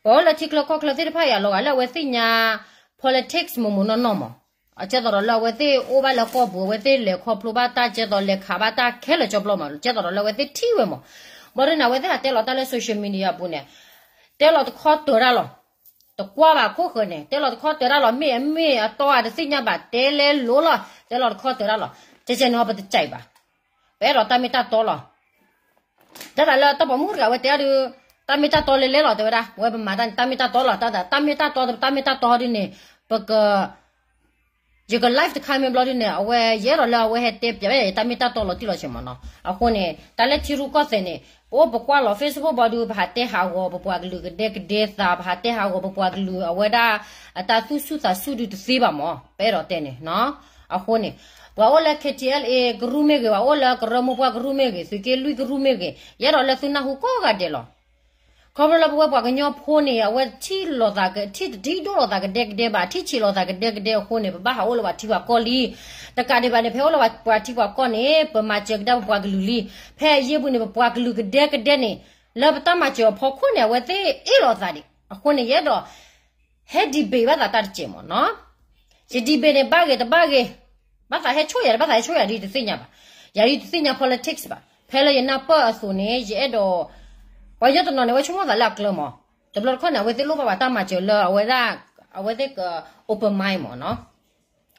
ပှၤအိၣ်လၢထံချၢကီၢ်ချၢသ့ၣ်တဖၣ်အံၤ အလီၤဂာ်လၢအဝဲသ့ၣ်ညါ politics မ့ၢ်မ့ၢ်နီၢ်နီၢ်မး, အကဲသိးဒီးလၢအဝဲသ့ၣ်အိၣ်ဘၣ်လၢကီၢ်ပူၤ အဝဲသ့ၣ်လဲၤခီဖျိဘၣ်တၢ် ကဲသိးလဲၤခးဘၣ်တၢ်ခဲလၢာ်ကၠီပျီမး, ကဲသိးဒီးလၢအဝဲသ့ၣ်ထံၣ်ဝဲမး. ဘၣ်ဒီးန့ၣ် အဝဲသ့ၣ်ဟးတဲလီၤတၢ်လၢ social media အပူၤန့ၣ် တဲလီၤတခီတၢၤတၢ်လီၤ. တကွၢ်ဘၣ်ခိၣ်ဃၢၤန့ၣ် တဲလီၤတခီတၢၤတၢ်လီၤ. မ့ၢ်အမ့ၢ်အတီအတသ့ၣ်ညါဘၣ် တဲလဲလိၤလီၤ. တဲလီၤတခီတၢၤတၢ်လီၤ. ကဲကဲန့ၣ် ပတစဲးဘၣ်. ပအဲၣ်ဒိးတၢ်မ့ၢ်တၢ်တီလီၤ. တၢ်သးလၢတၢ်ပိာ်မုၣ်တဂၤဝဲတဲအီၤဒီး တၢ်မ့ၢ်တၢ်တီလဲလဲလီၤ တဲဝဲဒၣ် ဝဲပမၤတၢ်န့ၣ် တၢ်မ့ၢ်တၢ်တီလီၤ. တၢ်သး တၢ်မ့ၢ်တၢ်တီ တၢ်မ့ၢ်တၢ်တီဒ်န့ၣ် ပက ယက live တခါမ့ၢ်ဘျီဒ်န့ၣ် အဝဲယအဲၣ်ဒိးလၢအဝဲဟဲတဲပၠးဝဲယတၢ်မ့ၢ်တၢ်တီလီၤတံၢ်လီၤဆဲးမးနီၤ. အဃိန့ၣ် တၢ်လၢထံရူၢ်ကီၢ်သဲးန့ၣ် ပအိၣ်ပကွၢ်လီၤ Facebook ဘၣ်ဒီး ပဟးတဲဟးဂီၤပပှၤကလုာ်ကဒဲကဒဲသး ပဟးတဲဟးဂီၤပပှၤကလုာ်အဝဲဒၣ် အတၢ်သူၣ်ဆူၣ်သးဆူၣ်ဒုးတသ့ဘၣ်မး ပအဲၣ်ဒိးတဲန့ၣ်နီၤ. အဃိန့ၣ် ပှၤအိၣ်လၢ KTLA ကရူၢ်မ့ၢ်ဂ့ၤ ပှၤအိၣ်လၢကရၢမိၢ်ပှၢ်ကရူၢ်မ့ၢ်ဂ့ၤ သုးက့လွံၢ်ကရူၢ်မ့ၢ်ဂ့ၤ ယအဲၣ်ဒိးလၢသုနၢ်ဟူကိးဂၤဒဲးလီၤ. ခီဖျိလၢပဝဲပှၤကညီဖိန့ၣ် အဝဲထံၣ်လိာ်သး ထံၣ်တထံၣ်ဒိၣ်လိာ်သးကဒဲကဒဲဘၣ် ထံၣ်ဆံးလိာ်သးကဒဲကဒဲအဃိန့ၣ် ပဘၣ်ဟးအိၣ်လၢပှၤထံပှၤကီၢ်လံ. တကးဒံးဘၣ်န့ၣ် ဖဲအိၣ်လၢပှၤထံပှၤကီၢ်န့ၣ် ပမၤစၢၤကဒါပပှၤကလုာ်လံ. ဖဲအယ့ၢ်ပူၤန့ၣ် ပပှၤကလုာ်ကဒဲကဒဲန့ၣ် လၢပတၢ်မၤစၢၤအဖီခိၣ်န့ၣ် အဝဲသ့ၣ်အ့ၣ်လိာ်သးဒံး အဃိန့ၣ် ယအဲၣ်ဒိး ဟဲ debate ဘၣ်သးတၢ်တစဲးမးနီၤ. ယ debate န့ၣ် ဘၣ်ဂ့ၤတဘၣ်ဂ့ၤ, ဘၣ်သးဟဲဆိၣ်ယၤ ဘၣ်သးဟဲဆိၣ်ယၤဒ်တသ့ၣ်ညါဘၣ်. ယၤဒ်တသ့ၣ်ညါ politics ဘၣ်. ဖဲလၢယနၢ်ပၢၢ်အသိးန့ၣ် ယအဲၣ်ဒိး ပှၤကညီတနီၤန့ၣ် ဝဲဆိကမိၣ်သးလၢအကျၢၤမး. တဘျီတခီၣ်န့ၣ် အဝဲသ့ၣ်လိၣ်ဘၣ်ပှၤတၢ်မၤစၢၤလၢအဝဲဒၣ် အဝဲသ့ၣ်က open mind မးနီၤ.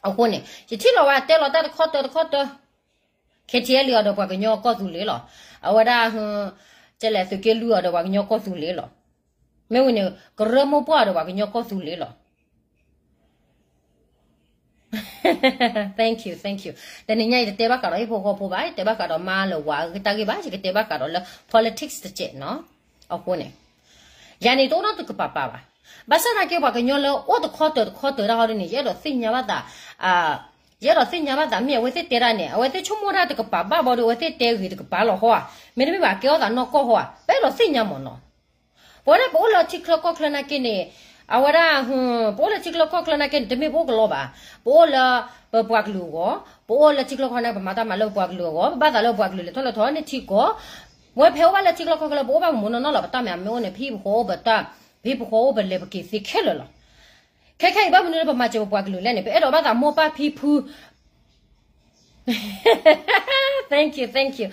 အဃိန့ၣ် ယထံၣ်လီၤဝဲတဲလီၤတၢ်တခီတၢၤတခီတၢၤ KTLA အီၤဒီးပှၤကညီကီၢ်သူလ့ၤလီၤ. အဝဲဒၣ် ကဲလဲၣ် သုးက့လွံၢ်အီၤဒီးပှၤကညီကီၢ်သူလ့ၤလီၤ. မ့ၢ်ဝံၤန့ၣ် ကရၢမိၢ်ပှၢ်အီၤဒီးပှၤကညီကီၢ်သူလ့ၤလီၤ. Thank you, thank you. တနံၤညါအံၤ တတဲဘၣ်ဃးဒီးဟံၣ်ဖိဃီဖိဘၣ်, ယတဲဘၣ်ဃးဒီးမါလၢဝၤအတၢ်ဂ့ၢ်ဘၣ်, ယကတဲဘၣ်ဃးဒီးလၢ politics တစဲးနီၤ. အဃိန့ၣ် ယၤန့ၣ် တအိၣ်နီတကပၤပၤဘၣ်. ဘၣ်ဆၣ်သနာ်က့ ပှၤကညီလၢအိၣ်တခီတၢၤတခီတၢၤတၢ်ဟီဒ်န့ၣ် ယအဲၣ်ဒိးသ့ၣ်ညါဘၣ်သး, ယအဲၣ်ဒိးသ့ၣ်ညါဘၣ်သး မ့ၢ်အဝဲသ့ၣ်တဲဒၣ်န့ၣ် အဝဲသ့ၣ်ဆိကမိၣ်တၢ်တကပၤဘၣ်ဘၣ်ဒီး အဝဲသ့ၣ်တဲဂ့ၤတကပၤလီၤဟီဧါ, မ့တမ့ၢ်ဘၣ် ကဲထီၣ်သးနီၢ်ကီၢ်ဟီဧါ, ပအဲၣ်ဒိးသ့ၣ်ညါမးနီၤ. ပဝဲဒၣ်ပအိၣ်လၢထံချၢကီၢ်ချၢနာ်က့န့ၣ်, အဝဲဒၣ်, ပအိၣ်လၢထံချၢကီၢ်ချၢနာ်က့န့ၣ် တမ့ၢ်ပအိၣ်ကလီဘၣ်. ပအိၣ်လၢပပှၤကလုာ်အဂီၢ်, ပအိၣ်လၢထံချၢကီၢ်ချၢနာ်က့ ပမၤတၢ်မၤလၢပပှၤကလုာ်အဂီၢ်, ပဘၣ်သးလၢပပှၤကလုာ်လဲၤထီၣ်လဲၤထီန့ၣ်ထံကီၢ်, ဝဲဖဲအိၣ်ဘၣ်လၢထံချၢကီၢ်ချၢလၢပအိၣ်ဘၣ်မ့ၢ်မ့ၢ်နီၢ်နီၢ်လီၤ ပတၢ်မၤမ့ၢ်အိၣ်န့ၣ် ပဟံၣ်ပဃီအိၣ်ပတၢ်, ပဟံၣ်ပဃီအိၣ်ပလဲၤပက့ၤသ့ခဲလၢာ်လီၤ. ခဲခဲအံၤဘၣ်မနုၤလၢပမၤစၢၤပပှၤကလုာ်လဲၣ်န့ၣ် ပအဲၣ်ဒိးဘၣ်သးမိၢ်ပၢ်ဖံဖု Thank you, thank you.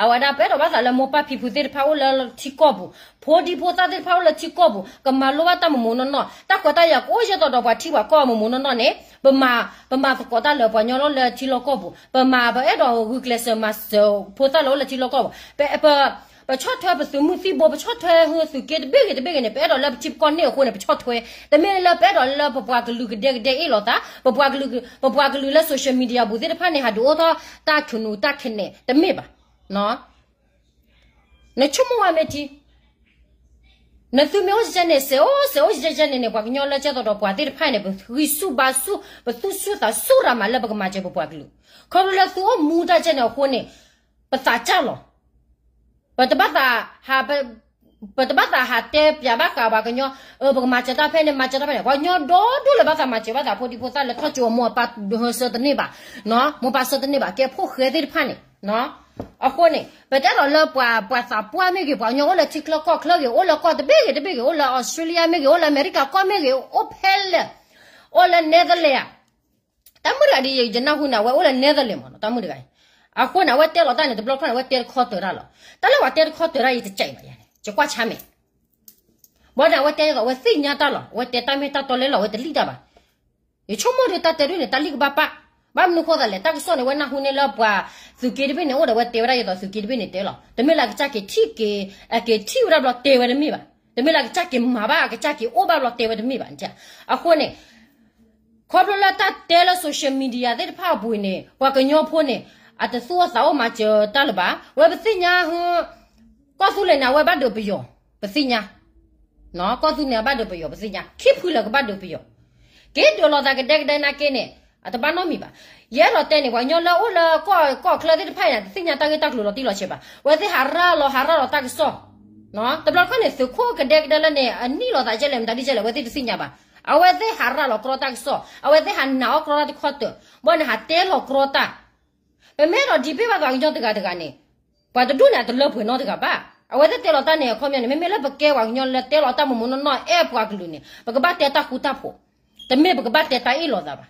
အဝဲဒၣ် ပအဲၣ်ဒိးဘၣ်သးလၢမိၢ်ပၢ်ဖံဖုသ့ၣ်တဖၣ်အိၣ်လၢထံကီၢ်ပူၤ, ဖိဒံဖိသၣ်သ့ၣ်တဖၣ်အိၣ်လၢထံကီၢ်ပူၤ ကမၤလိဘၣ်တၢ်မ့ၢ်မ့ၢ်နီၢ်နီၢ်, တၢ်ခွဲးတၢ်ယာ်ကအိၣ်ယဲၢ်သိးဒီးပှၤထံပှၤကီၢ်မ့ၢ်မ့ၢ်နီၢ်နီၢ်န့ၣ်, ပမၤ, ပမၤသကိးတၢ်လၢပှၤကညီလၢထံလီၢ်ကီၢ်ပူၤ, ပမၤ ပအဲၣ်ဒိးဂုာ်ကျဲးစၢးမၤစၢၤဖိသၣ်လၢအိၣ်လၢထံလီၢ်ကီၢ်ပူၤ, ပ ပဆီၣ်ထွဲပသုးမုၢ်သံၣ်ဘိ ပဆီၣ်ထွဲသုးက့တဘ့ၣ်ဂ့ၤတဘ့ၣ်ဂ့ၤန့ၣ် ပအဲၣ်ဒိးလၢပထံပကီၢ်န့ၣ်အဃိန့ၣ် ပဆီၣ်ထွဲ, တမ့ၢ်လၢပအဲၣ်ဒိးလၢပပှၤကလုာ်ကဒဲကဒဲအ့ၣ်လိာ်သး, ပပှၤကလုာ်, ပပှၤကလုာ်လၢ social media ပူၤသ့ၣ်တဖၣ်န့ၣ် ဟးဒုးအိၣ်ထီၣ်တၢ်ခနူၤတၢ်ခနဲၣ် တမ့ၢ်ဘၣ်. နဆိကမိၣ်ဝဲမ့ၢ်ထံ နသုမ့ၢ်အိၣ်ကဲန့ၣ် စဲးအိၣ်စဲးအိၣ်ကဲကဲန့ၣ်န့ၣ် ပှၤကညီလၢကဲသိးဒီးပှၤသ့ၣ်တဖၣ်န့ၣ် ပဂံၢ်ဆူၣ်ဘါဆူၣ် ပသူၣ်ဆူၣ်သးဆူၣ်ရၤမးလၢပကမၤစၢၤပပှၤကလုာ်, ခီဖျိလၢသုအိၣ်မူတၢ်ကဲန့ၣ်အဃိန့ၣ် ပသးစၢ်လီၤ. ပတဘၣ်သးဟး, ပတဘၣ်သးဟးတဲပၠးဘၣ်ဃးပှၤကညီ, ပကမၤစၢၤတၢ်ဖဲန့ၣ် မၤစၢၤတၢ်ဖဲန့ၣ်, ပှၤကညီဒီဒိၣ်လၢဘၣ်သးမၤစၢၤဘၣ်သးဖိဒံဖိသၣ်လၢထီၣ်ကၠိအမိၢ်အပၢ်ဟၢဆၢတန့ၢ်ဘၣ်, မိၢ်ပၢ်ဆၢတန့ၢ်ဘၣ် ကဲဖိၣ်ဃဲသ့ၣ်တဖၣ်န့ၣ် အဃိန့ၣ် ပတဲဒီးလၢပှၤ, ပှၤသးပှၢ်မ့ၢ်ဂ့ၤ, ပှၤကညီအိၣ်လၢထံချၢကီၢ်ချၢဂ့ၤ, အိၣ်လၢကီၢ်တဘ့ၣ်ဂ့ၤတဘ့ၣ်ဂ့ၤ, အိၣ်လၢ Australia မ့ၢ်ဂ့ၤ, အိၣ်လၢအမဲရကၤကီၢ်မ့ၢ်ဂ့ၤ, အိၣ်ဖဲလဲၣ်, အိၣ်လၢ Netherlands ဧါ, တၢ်မုၣ်တဂၤဒ်ယနၢ်ဟူန့ၣ် အဝဲအိၣ်လၢ Netherlands မးနီၤ, တၢ်မုၣ်တဂၤအံၤ, အဃိန့ၣ် အဝဲတဲလီၤတၢ်န့ၣ် တဘျီတခီၣ်န့ၣ် အဝဲတဲတခီတၢၤတၢ်လီၤ. တၢ်လၢပှၤတဲတခီတၢၤတၢ် ယတကးအံၤဘၣ်ယၤန့ၣ် ယကွၢ်ဆါမဲာ် ဘၣ်န့ၣ် အဝဲတဲယသိး အဝဲသ့ၣ်ညါတၢ်လီၤ, အဝဲတဲတၢ်မ့ၢ်တၢ်တီလဲလီၤ, အဝဲတလံၣ်တၢ်ဘၣ်. ယဆိကမိၣ်ဒီးတၢ်တဲဒ်န့ၣ် တၢ်လံၣ်ကဘၣ်ပၢ်, ဘၣ်မနုၤဃိသးလဲၣ်, တၢ်ကစီၣ်န့ၣ် အဝဲနၢ်ဟူန့ၢ်လၢပှၤသုးက့တဘ့ၣ်န့ၣ် အိၣ်ဒီးအဝဲတဲဝဲဒၣ်ယသိး သုးက့တဘ့ၣ်န့ၣ်တဲလီၤ. တမ့ၢ်လၢအကစၢ်က့ၤထံၣ်က့ၤ, အက့ၤထံၣ်ဝဲဒၣ်ဘျီတဲဝဲတမ့ၢ်ဘၣ်. တမ့ၢ်လၢအကစၢ်က့ၤမၤဘၣ် အကစၢ်က့ၤအိၣ်ဘၣ်ဘျီတဲဝဲတမ့ၢ်ဘၣ်. အဃိန့ၣ် ခီဖျိလၢတၢ်တဲလၢ social media သ့ၣ်တဖၣ်အပူၤအံၤန့ၣ် ပှၤကညီဖိန့ၣ် အတသူၣ်အိၣ်သးအိၣ်မၤစၢၤတၢ်လၢၤဘၣ်. ဝဲပသ့ၣ်ညါ, ကီၢ်သူလ့ၤန့ၣ် အဝဲဘၣ်ဒုးပယီၤ, ပသ့ၣ်ညါ, ကီၢ်သူလ့ၤန့ၣ် အဘၣ်ဒုးပယီၤ ပသ့ၣ်ညါ, ခံဖုလၢာ်ကဘၣ်ဒုးပယီၤ, က့ၤဒုးလိာ်သးကဒဲကဒဲနာ်က့န့ၣ် အတဘၣ်နီတမံၤဘၣ်. ယအဲၣ်ဒိးတဲန့ၣ် ပှၤကညီလၢအိၣ်လၢကီၢ်ချၢသ့ၣ်တဖၣ်အံၤန့ၣ် တသ့ၣ်ညါတၢ်ဂ့ၢ်တၢ်ကျိၤလီၤတံၢ်လီၤဆဲးဘၣ်. ဝဲသ့ၣ်ဟးရၤလီၤ ဟးရၤလီၤတၢ်ကစီၣ် တဘျီတခီၣ်န့ၣ် သုးခိၣ်ကဒဲကဒဲလၢန့ၣ် အနံၣ်လိာ်သးကဲလဲၣ် မတၤဒ်ကဲလဲၣ် အဝဲသ့ၣ်တသ့ၣ်ညါဘၣ်. အဝဲသ့ၣ်ဟးရၤလီၤကြီတၢ်ကစီၣ်, အဝဲသ့ၣ်ဟးနာ်အီၣ်ကြီတၢ်တခီတၢၤ, ဘၣ်န့ၣ်ဟးတဲလီၤကြီတၢ်. ပမ့ၢ်အဲၣ်ဒိး debate ဘၣ်ပှၤကညီတဂၤတဂၤန့ၣ် ပှၤတဒူၣ်န့ၣ် အတလၢပှဲၤနီတဂၤဘၣ်. အဝဲသ့ၣ်တဲလီၤတၢ်န့ၣ် အခီပညီန့ၣ် မ့မ့ၢ်လၢပကဲပှၤကညီလၢတဲလီၤတၢ်မိၢ်မိၢ်နီၢ်နီၢ် အဲၣ်ပှၤကလုာ်န့ၣ် ပကဘၣ်တဲတၢ်ဃူတၢ်ဖိး, တမ့ၢ်ပကဘၣ်တဲတၢ်အ့ၣ်လိာ်သးဘၣ်.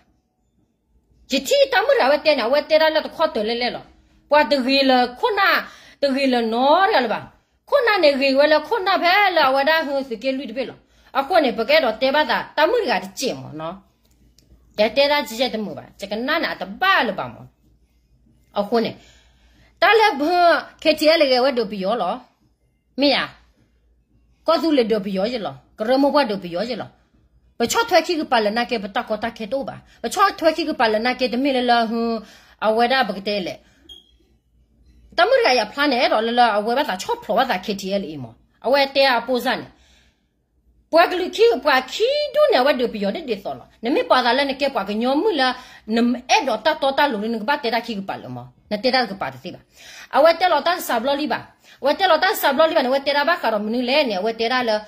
ယထံၣ်တၢ်မုၣ်တဂၤဝဲတဲန့ၣ် အဝဲတဲဒၣ်လၢတခီတၢၤလဲၣ်လဲၣ်လီၤ. ပှၤတဂ့ၤလၢခိၣ်နၢ်, တဂ့ၤလၢၤနီတဂၤလၢၤဘၣ်. ခိၣ်နၢ်န့ၣ်ဂ့ၤဝဲလၢခိၣ်နၢ်ဖဲလၢအဝဲဒၣ်ဟုသုးက့လွံၢ်တဘ့ၣ်လီၤ. အဃိန့ၣ် ပကအဲၣ်ဒိးတဲဘၣ်သး တၢ်မုၣ်တဂၤတစဲးမၢ်နီၤ. ယတဲဒၣ်ကဲကဲတမုာ်ဘၣ်, ယကနၣ်န့ၣ်အတဘၣ်လၢၤဘၣ်မၢ်. အဃိန့ၣ် တၢ်လၢ K T L ဂဲၤဝဲဒုးပယီၤလီၤ. မ့ၢ်ဧါ. ကီၢ်သူလ့ၤဒုးပယီၤယ့ၢ်လီၤ, ကရၢမိၢ်ပှၢ်ဒုးပယီၤယ့ၢ်လီၤ. ပဆီၣ်ထွဲခံကပၤလၢနာ်က့ ပတၢ်ကီတၢ်ခဲတအိၣ်ဘၣ်. ပဆီၣ်ထွဲခံကပၤလၢနာ်က့ တမ့ၢ်လၢလၢဟု အဝဲဒၣ်ပကတဲလဲၣ်. တၢ်မုၣ်တဂၤအံၤအဖျါန့ၣ် အဲၣ်ဒိးလၢလၢအဝဲဘၣ်သးဆီၣ်ဖျိးဘၣ်သး K T L အံၤမၢ်. အဝဲတဲအပိၢ်စၢ်န့ၣ် ပှၤကလုာ်ခံ ပှၤခံဒူၣ်န့ၣ် အဝဲဒုးပယီၤဒ်ဒ်သိးလီၤ. နမ့ၢ်ပှၤသးလၢနကဲပှၤကညီမုၣ်လၢ နအဲၣ်ဒိးတၢ်တီတၢ်လိၤလၢ နကဘၣ်တဲတၢ်ခံကပၤလၢမၢ်, နတဲတၢ်တကပၤတသ့ဘၣ်. အဝဲတဲလီၤတၢ်တစှၤဘျီလံဘၣ်. အဝဲတဲလီၤတၢ်တစှၤဘျီလံဘၣ်န့ၣ် အဝဲတဲဒၣ်ဘၣ်ဃးဒီးမနုၤလဲၣ်န့ၣ် အဝဲတဲဒၣ်လၢ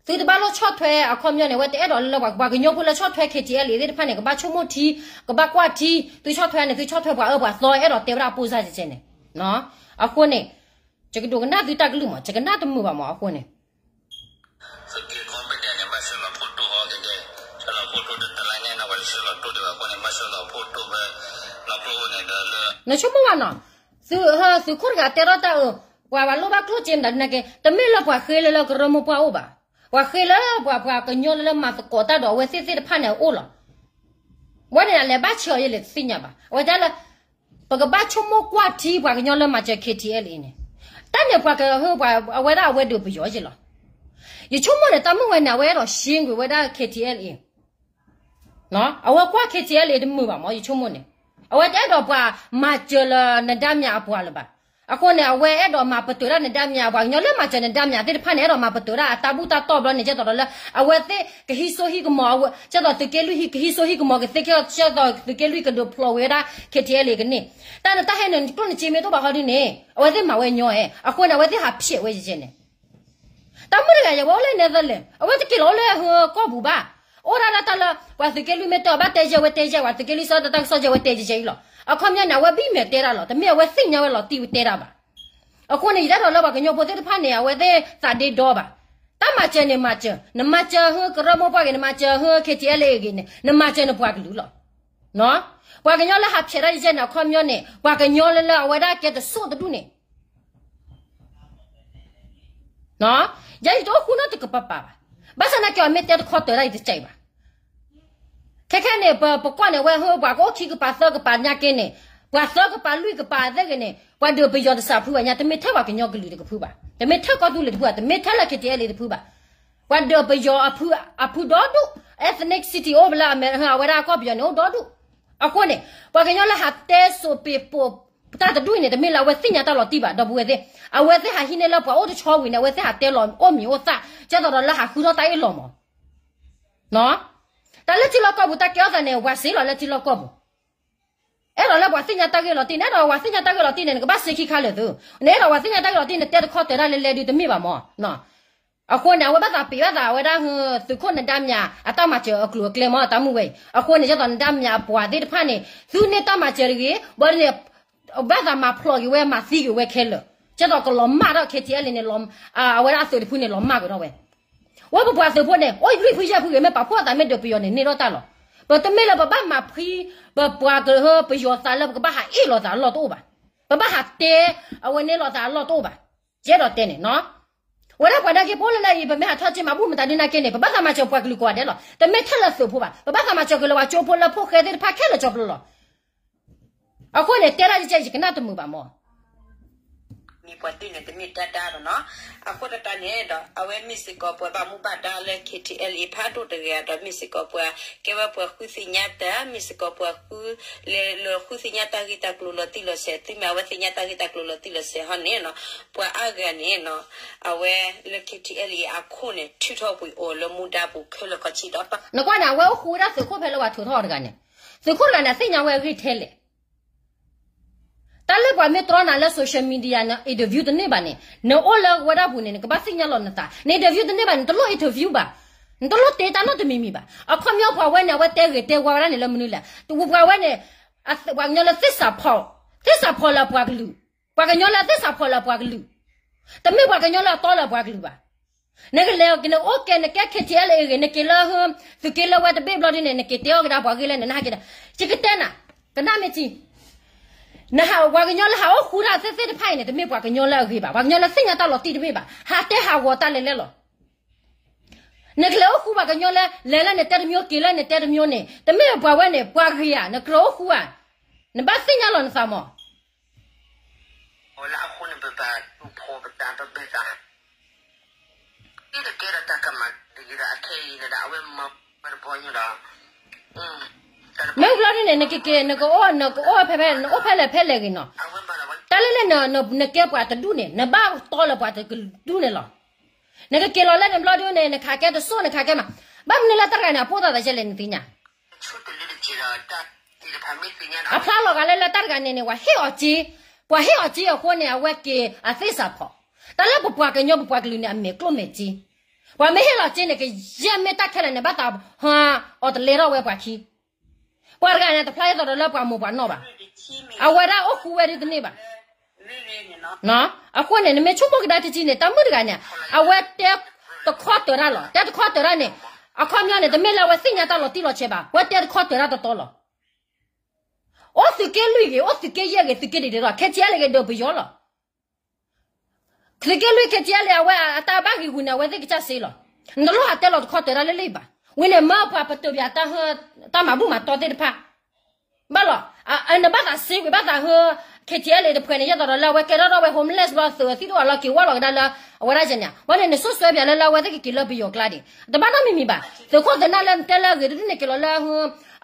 သုတဘၣ်လိၣ်ဆီၣ်ထွဲအခီပညီန့ၣ် အဝဲတအဲၣ်ဒိးလၢလၢပှၤ ပှၤကညီဖိလၢဆီၣ်ထွဲ K T L အံၤသ့ၣ်တဖၣ်န့ၣ် ကဘၣ်ဆိကမိၣ်ထံ, ကဘၣ်ကွၢ်ထံ, သုဆီၣ်ထွဲန့ၣ် သုဆီၣ်ထွဲပှၤအၢပှၤသီ အဲၣ်ဒိးတဲဝဲဒၣ်အပိၢ်စၢ်ကဲကဲန့ၣ်. အဃိန့ၣ် ယကဒိကနၣ်သုတၢ်ကလုၢ်မၢ်, ယကနၣ်တမုာ်ဘၣ်မၢ် အဃိန့ၣ် သုးက့ကိးဘ့ၣ်ဒဲးန့ၣ် ဘၣ်ဆှၢလီၤဖိတိၢ်အီၤကဒဲး, ဆှၢလီၤဖိတိၢ်တတလါညါန့ၣ် ပှၤတဆှၢလီၤတိၢ်ဒံးဘၣ်အဃိန့ၣ် ဘၣ်ဆှၢလီၤဖိတိၢ်ဖဲ နီၢ်ကျိန့ၣ်ဒီးလၢ နဆိကမိၣ်ဘၣ်နီၤ, သုး သုးခိၣ်တဂၤတဲထီၣ်တၢ်အၢ, ပှၤဘၣ်လိၣ်ဘၣ်ကျိၣ်စ့မတၤဒ်န့ၣ်က့, တမ့ၢ်လၢပှၤဃ့လၢလၢကရၢမိၢ်ပှၢ်အိၣ်ဘၣ်, ပှၤဃ့လၢပှၤ ပှၤကညီလၢလၢမၤသကိးတၢ်ဒီးအဝဲသ့ၣ်သ့ၣ်တဖၣ်န့ၣ်အအိၣ်လီၤ. ဝဲန့ၣ်အလဲၤဘၣ်ဆၢအီၤယဲလဲၣ်တသ့ၣ်ညါဘၣ်. အဝဲတဲလၢ ပကဘၣ်ဆိကမိၣ်ကွၢ်ထံပှၤကညီလၢမၤစၢၤ K T L A န့ၣ်, တၢ်န့ၣ်ပှၤကဟၢ ပှၤအဝဲဒၣ်အဝဲဒုးပယီၤယ့ၢ်လီၤ. ယဆိကမိၣ်န့ၣ် တၢ်မုၢ်ဝဲန့ၣ် အဝဲအဲၣ်ဒိးရှ့ကွံာ်ဝဲဒၣ် K T L A အဝဲကွၢ် K T L A တမုာ်ဘၣ်မၢ် ယဆိကမိၣ်န့ၣ်, အဝဲတအဲၣ်ဒိးပှၤမၤစၢၤလၢနဒါမၠးအပှၤလၢၤဘၣ်. အဃိန့ၣ် အဝဲအဲၣ်ဒိးမၤပတုာ်တၢ်နဒါမၠးအပှၤကညီလၢမၤစၢၤနဒါမၠးသ့ၣ်တဖၣ်န့ၣ် အဲၣ်ဒိးမၤပတုာ်တၢ်အတၢ်ဘူၣ်တၢ်တီၢ်ဘျီန့ၣ် ကဲသိးဒီးလၢ အဝဲသ့ၣ်ကဟံးစိဟံးကမီၤ, ကဲသိးသုးက့လွံၢ်ဟံး ကဟံးစိဟံးကမီၤကသ့ကဲ ကဲသိးသုးက့လွံၢ်ကဒုးဖျိးဝဲဒၣ် K T L A ကန့ၢ်, တၢ်နတၢ်ဟဲနကျိၣ်နစ့မ့ၢ်တအိၣ်ဘၣ်ဃီဒ်န့ၣ် အဝဲသ့ၣ်မၤဝဲညီဧါ. အဃိန့ၣ် အဝဲသ့ၣ်ဟးဖျဲးဝဲယဲန့ၣ် တၢ်မုၢ်တဂၤယဲ ဝဲအိၣ်လၢ Netherlands အဝဲတက့ၤလီၤအိၣ်လၢဟၢကီၢ်ပူၤဘၣ်. အိၣ်ဒၣ်လၢတၢ်လၢ ပှၤသုးက့လွံၢ်မ့ၢ်တဲအီၤဘၣ်တဲယဲ အဝဲတဲယဲ ပှၤသုးက့လွံၢ်စီတၢ်ကစီၣ်ယဲ အဝဲတဲယဲအံၤလီၤ. အခီပညီန့ၣ် အဝဲဘံၣ်မဲာ်တဲတၢ်လီၤ. တမ့ၢ်အဝဲသ့ၣ်ညါဝဲလီၤတံၢ်ဝဲတဲတၢ်ဘၣ်. အဃိန့ၣ် ယတအဲၣ်ဒိးလၢပှၤကညီဖိသ့ၣ်တဖၣ်န့ၣ် အဝဲသ့ၣ်သးဒ့ဒီဘၣ်. တၢ်မၤစၢၤန့ၣ်မၤစၢၤ, နမၤစၢၤဟၢကရၢမိၢ်ပှၢ်ဂ့ၤ, နမၤစၢၤဟၢ K T L A ဂ့ၤန့ၣ် နမၤစၢၤနပှၤကလုာ်လီၤ. ပှၤကညီလၢဟးဖျဲးတၢ်ယဲန့ၣ် အခီပညီန့ၣ် ပှၤကညီလၢလၢအဝဲဒၣ်ကဲတစိၢ်တဒူၣ်န့ၣ် ယဲယတအိၣ်ဃူနီတကပၤပၤဘၣ်. ဘၣ်ဆၣ်သနာ်က့ အမ့ၢ်တဲတခီတၢၤတၢ်ယတစဲးဘၣ်. ခဲခဲန့ၣ် ပ ပကွၢ်န့ၣ် အဝဲဟၢ ပှၤကအိၣ်ခံကပၤသၢကပၤညါက့န့ၣ်, ပှၤသၢကပၤလွံၢ်ကပၤသ့ၣ်ဂ့ၤန့ၣ် ပှၤဒုးပယီၤတစှၤဖုဘၣ်ညါ, တမ့ၢ်ထဲပှၤကညီကလုာ်တကဖုဘၣ်, တမ့ၢ်ထဲကီၢ်သူလ့ၤတဖုဘၣ်, တမ့ၢ်ထဲလၢ K T L A တဖုဘၣ်. ပှၤဒုးပယီၤအဖု အဖုဒီဒူၣ်, ethnicity အိၣ်လၢအမဲရကၤ အဝဲဒၣ်ကီၢ်ပယီၤန့ၣ် အိၣ်ဒီဒူၣ်. အဃိန့ၣ် ပှၤကညီလၢဟးတဲစိးပ့းပိး တၢ်တဒူၣ်အံၤန့ၣ် တမ့ၢ်လၢအဝဲသ့ၣ်ညါတၢ်လီၤတံၢ်ဘၣ်, ဒီပုၢ်ဝဲၢ်သ့ၣ်, အဝဲသ့ၣ်ဟးဟံးန့ၢ်လၢပှၤအိၣ်တဆီဝံၤန့ၣ် အဝဲသ့ၣ်ဟးတဲလီၤအိၣ်မံၤအိၣ်သၣ် ကဲသိးဒီးလၢဟးဃုထီၣ်တၢ်အ့ၣ်လိာ်မး. တၢ်လၢထံလီၢ်ကီၢ်ပူၤ တၢ်ကဲထီၣ်သးန့ၣ် ပှၤစ့လီၤလၢထံလီၢ်ကီၢ်ပူၤ. အဲၣ်ဒိးလၢပှၤသ့ၣ်ညါတၢ်ဂ့ၢ်လီၤတံၢ်, နအဲၣ်ဒိးပှၤသ့ၣ်ညါတၢ်ဂ့ၢ်လီၤတံၢ်န့ၣ် နကဘၣ်စ့ခံခါလၢာ်သု, နအဲၣ်ဒိးပှၤသ့ၣ်ညါတၢ်ဂ့ၢ်လီၤတံၢ် နတဲတခီတၢၤတၢ်လဲၤလဲၤဒုးတမ့ၢ်ဘၣ်မး. အဃိန့ၣ် အဝဲဘၣ်သးပ့ၤဘၣ်သးဝဲဒၣ် သုးခိၣ်နဒါမၠး အတၢ်မၤစၢၤအကျိၤအကျဲမး တၢ်မုၢ်ဝဲအံၤ. အဃိန့ၣ် ကဲသိးနဒါမၠးအပှၤသ့ၣ်တဖၣ်န့ၣ် သုန့ၢ်တၢ်မၤစၢၤတဂ့ၤ, ဘၣ်န့ၣ် ဘၣ်သးမၤဖျိးက့ၤဝဲ မၤသံက့ၤဝဲခဲလၢာ်, ကဲသိးကလီၤမၢ်ထီၣ် K T L A န့ၣ် အဝဲဒၣ်အသုးတဖုန့ၣ် လီၤမၢ်က့ၤထီၣ်ဝဲ. ဝဲပပှၤသုးဖိန့ၣ် အိၣ်လွံၢ်ဖုယဲၢ်ဖုဂ့ၤ မ့ၢ်ပာ်ဖှိၣ်အသးမ့ၢ်ဒုးပယီၤန့ၣ် န့ၢ်ထီၣ်တၢ်လီၤ. ပတမ့ၢ်လၢပဘၣ်မၤဖှံ ပပှၤကဟၢပယီၤသးလၢပကဘၣ်ဟးအ့ၣ်လိာ်သးအလီၢ်တအိၣ်ဘၣ်, ပဘၣ်ဟးတဲ အဝဲန့ၢ်လိာ်သးအလီၢ်တအိၣ်ဘၣ်. ယအဲၣ်ဒိးတဲန့ၣ် ဝဲဒၣ်ပှၤနာ်က့ ပအိၣ်လၢနအံၤ ပမ့ၢ်ဟးထီၣ်က့ၤမၤဘူၣ်မတၤဒ်နာ်က့န့ၣ် ပဘၣ်သးမၤစၢၤပှၤကလုာ်ကိးဂၤဒဲးလီၤ. တမ့ၢ်ထဲလၢသုးဖိဘၣ်, ပဘၣ်သးမၤစၢၤက့ၤလၢပှၤကၠိဖိလၢဖိၣ်ဃဲသ့ၣ်တဖၣ်ခဲလၢာ်ကၠီဖျိလီၤ. အဃိန့ၣ် တဲဒၣ်ယကဲ ယကနၣ်တမုာ်ဘၣ်မး. မ့ၢ်ပှၤသ့ၣ်န့ၣ် တမ့ၢ်တၢ်ဒါဘၣ်နီၤ. အဃိသတးန့ၣ်ဒီး အဝဲမ့ၢ်စ့ၢ်ကီးပှၤဘၣ်မူဘၣ်ဒါလၢ K T L A ဖးဒိၣ်တဂၤဒီး မ့ၢ်စ့ၢ်ကီးပှၤကဲဝဲပှၤဃုသ့ၣ်ညါတၢ်, မ့ၢ်စ့ၢ်ကီးပှၤဃု လဲၤလၢဃုသ့ၣ်ညါတၢ်ဂ့ၢ်တၢ်ကျိၤလီၤတံၢ်လီၤဆဲး, သုမ့ၢ်အဝဲသ့ၣ်ညါတၢ်ဂ့ၢ်တၢ်ကျိၤလီၤတံၢ်လီၤဆဲးဟီန့ၣ်နီၤ, ပှၤအါဂၤန့ၣ်နီၤ, အဝဲလၢ K T L A အခိၣ်န့ၣ် ထုးထီၣ်ပှ့ၤအီၤလၢမူဒါပူၤခဲလၢာ်ခီဆံဒီး နကွၢ်န့ၣ် အဝဲအိၣ်ဃူဝဲဒၣ်သုးခိၣ်ဖဲလၢပှၤထုးထီၣ်အီၤတဂၤန့ၣ်, သုးခိၣ်တဂၤန့ၣ် အသ့ၣ်ညါဝဲအဂ့ၢ်ထဲလဲၣ်. တၢ်လၢပှၤမ့ၢ်တြီနၤလၢ social media န interview တန့ၢ်ဘၣ်န့ၣ်, နအိၣ်လၢဝဲဒၣ်ပူၤန့ၣ် နကဘၣ်သ့ၣ်ညါလီၤနသး, န interview တန့ၢ်ဘၣ်န့ၣ် နတလိၣ် interview ဘၣ်, နတလိၣ်တ့တၢ်နီတမံၤမံၤဘၣ်. အခီပညီပှၤဝဲန့ၣ် အဝဲတဲဂ့ၤတဲဝါဝဲဒၣ်န့ၣ်လၢမနုၤလဲၣ်, ပှၤဝဲန့ၣ် ပှၤကညီလၢသစ္စာဖောက်, သစ္စာဖောက်လၢပှၤကလုာ်, ပှၤကညီလၢသစ္စာဖောက်လၢပှၤကလုာ် တမ့ၢ်ပှၤကညီလၢအတီလၢအပှၤကလုာ်ဘၣ်. နကလဲၤက့ၤနအိၣ်ကဲ နကဲ ခ့ထံအဲလ်အ့ဂ့ၤ နက့ၤလၢ သုးက့လၢဝဲတဘ့ၣ်ဘျီဒ်န့ၣ် နက့ၤတဲအီၣ်ကဒါပှၤဂ့ၢ်လဲၣ်န့ၣ် နဟဲက့ၤဒၣ် ယကတဲနၤ, ကနၣ်မ့ၢ်ထံ နဟးပှၤကညီလၢဟးအိၣ်ဃူတၢ်သ့ၣ်သ့ၣ်တဖၣ်အံၤန့ၣ် တမ့ၢ်ပှၤကညီလၢအဂ့ၤဘၣ်, ပှၤကညီလၢသ့ၣ်ညါတၢ်လီၤတံၢ်တဘ့ၣ်ဘၣ်, ဟးတဲဟးဂီၤတၢ်လဲၤလဲၣ်လီၤ. နကလဲၤအိၣ်ဃူပှၤကညီလၢ လဲၤလၢနတဲတမျိုး က့ၤလၢနတဲတမျိုးန့ၣ် တမ့ၢ်ပှၤဝဲန့ၣ် ပှၤဂ့ၤဧါ, နကြၢးအိၣ်ဃူဧါ, နဘၣ်သ့ၣ်ညါလီၤနသးမး မ့ၢ်ဘျီဒ်န့ၣ် နကက့ၤ နကအိၣ် နကအိၣ်ဖဲဖဲ နအိၣ်ဖဲလဲၣ်ဖဲလဲၣ်ဂ့ၤနီၤ, တၢ်လၢလၢနကဲပှၤတဒူၣ်န့ၣ် နဘၣ်တီလၢပှၤတဒူၣ်န့ၣ်လီၤ. နကက့ၤလီၤလၢန့ၣ်ဘျီဒ်န့ၣ် နခးကဲတစိၢ် နခးကဲမး, ဘၣ်မနုၤလၢတၢ်တဂၤန့ၣ် အပိၢ်သးသးကဲလဲၣ်နသ့ၣ်ညါ အဖျါလီၤဂာ်လၢလၢတၢ်တဂၤန့ၣ်န့ၣ် ပှၤဟ့ၣ်အီၤစ့, ပှၤဟ့ၣ်အီၤစ့အဃိန့ၣ် အဝဲက့ၤအသ့ၣ်စးဖီၣ်, တၢ်လၢပပှၤကညီပပှၤကလုာ်န့ၣ် အမဲာ်ကျိၣ်မဲာ်စ့, ပှၤမ့ၢ်ဟ့ၣ်လီၤစ့န့ၣ် ကယဲၢ်မ့ၢ်တၢ်ခဲလၢာ်န့ၣ် ဘၣ်သးဟးအီၤတလဲထီၣ်ဝဲပှၤခံ, ပှၤတဂၤန့ၣ် တဖျါအသးဒီးလၢပှၤမိၢ်ပှၤနီၢ်ဘၣ်, အဝဲဒၣ်အိၣ်ဃူဝဲဒ်တန့ၢ်ဘၣ် အဃိန့ၣ် နမ့ၢ်ဆိကမိၣ်ကဒါတကံန့ၣ် တၢ်မုၣ်တဂၤန့ၣ် အဝဲတဲတခီတၢၤတၢ်လီၤ. တဲတခီတၢၤတၢ်န့ၣ် အခီပညီန့ၣ် တမ့ၢ်လၢအဝဲသ့ၣ်ညါတၢ်လီၤတံၢ်လီၤဆဲးဘၣ်, အဝဲတဲတခီတၢၤတၢ်တတီလီၤ. အိၣ်သုးက့လွံၢ်ဂ့ၤ, အိၣ်သုးက့ယဲၢ်ဂ့ၤ, သုးက့ဒံးဒဲးဒီး ခဲကဲလၢဂ့ၤဒီးပယီၤလီၤ. သုးက့လွံၢ် ခဲကဲလၢအဝဲအတၢ်ဘၣ်ဂံၢ်ဂူာ်န့ၣ် အဝဲသ့ၣ်ကစၢ်စ့လီၤ. နတလိၣ်ဟးတဲလီၤတခီတၢၤတၢ်လၢလံဘၣ်. ဝံၤန့ၣ် မၢပှၤပတုာ်ပၠး တၢ်မၤဘူၣ်မၤတီသ့ၣ်တဖၣ် ဘၣ်လီၤ. နဘၣ်သးစ့ဝံၤ ဘၣ်သးဟၢ ခဲကဲလၢတဖှဲးန့ၣ် ယဲၢ်သီးဒီးလၢအဝဲကဲထီၣ်ထီၣ်ဝဲ homeless ဘျီ သုးသံၣ်ဒိၣ်အလီၢ်က့ၤဝီလီၤကဒါလၢ အဝဲဒၣ်ယဲန့ၣ် ဝဲန့ၣ် နဆိၣ်စွဲပၠးလၢလၢအဝဲသ့ၣ်ကက့ၤလၢပယီၤကျါဒံး တဘၣ်နီတမံၤမံၤဘၣ်. သုးခိၣ်သုးနၢ်လၢနတဲလၢအဂ့ၤတဒူၣ်န့ၣ် က့ၤလီၤလၢ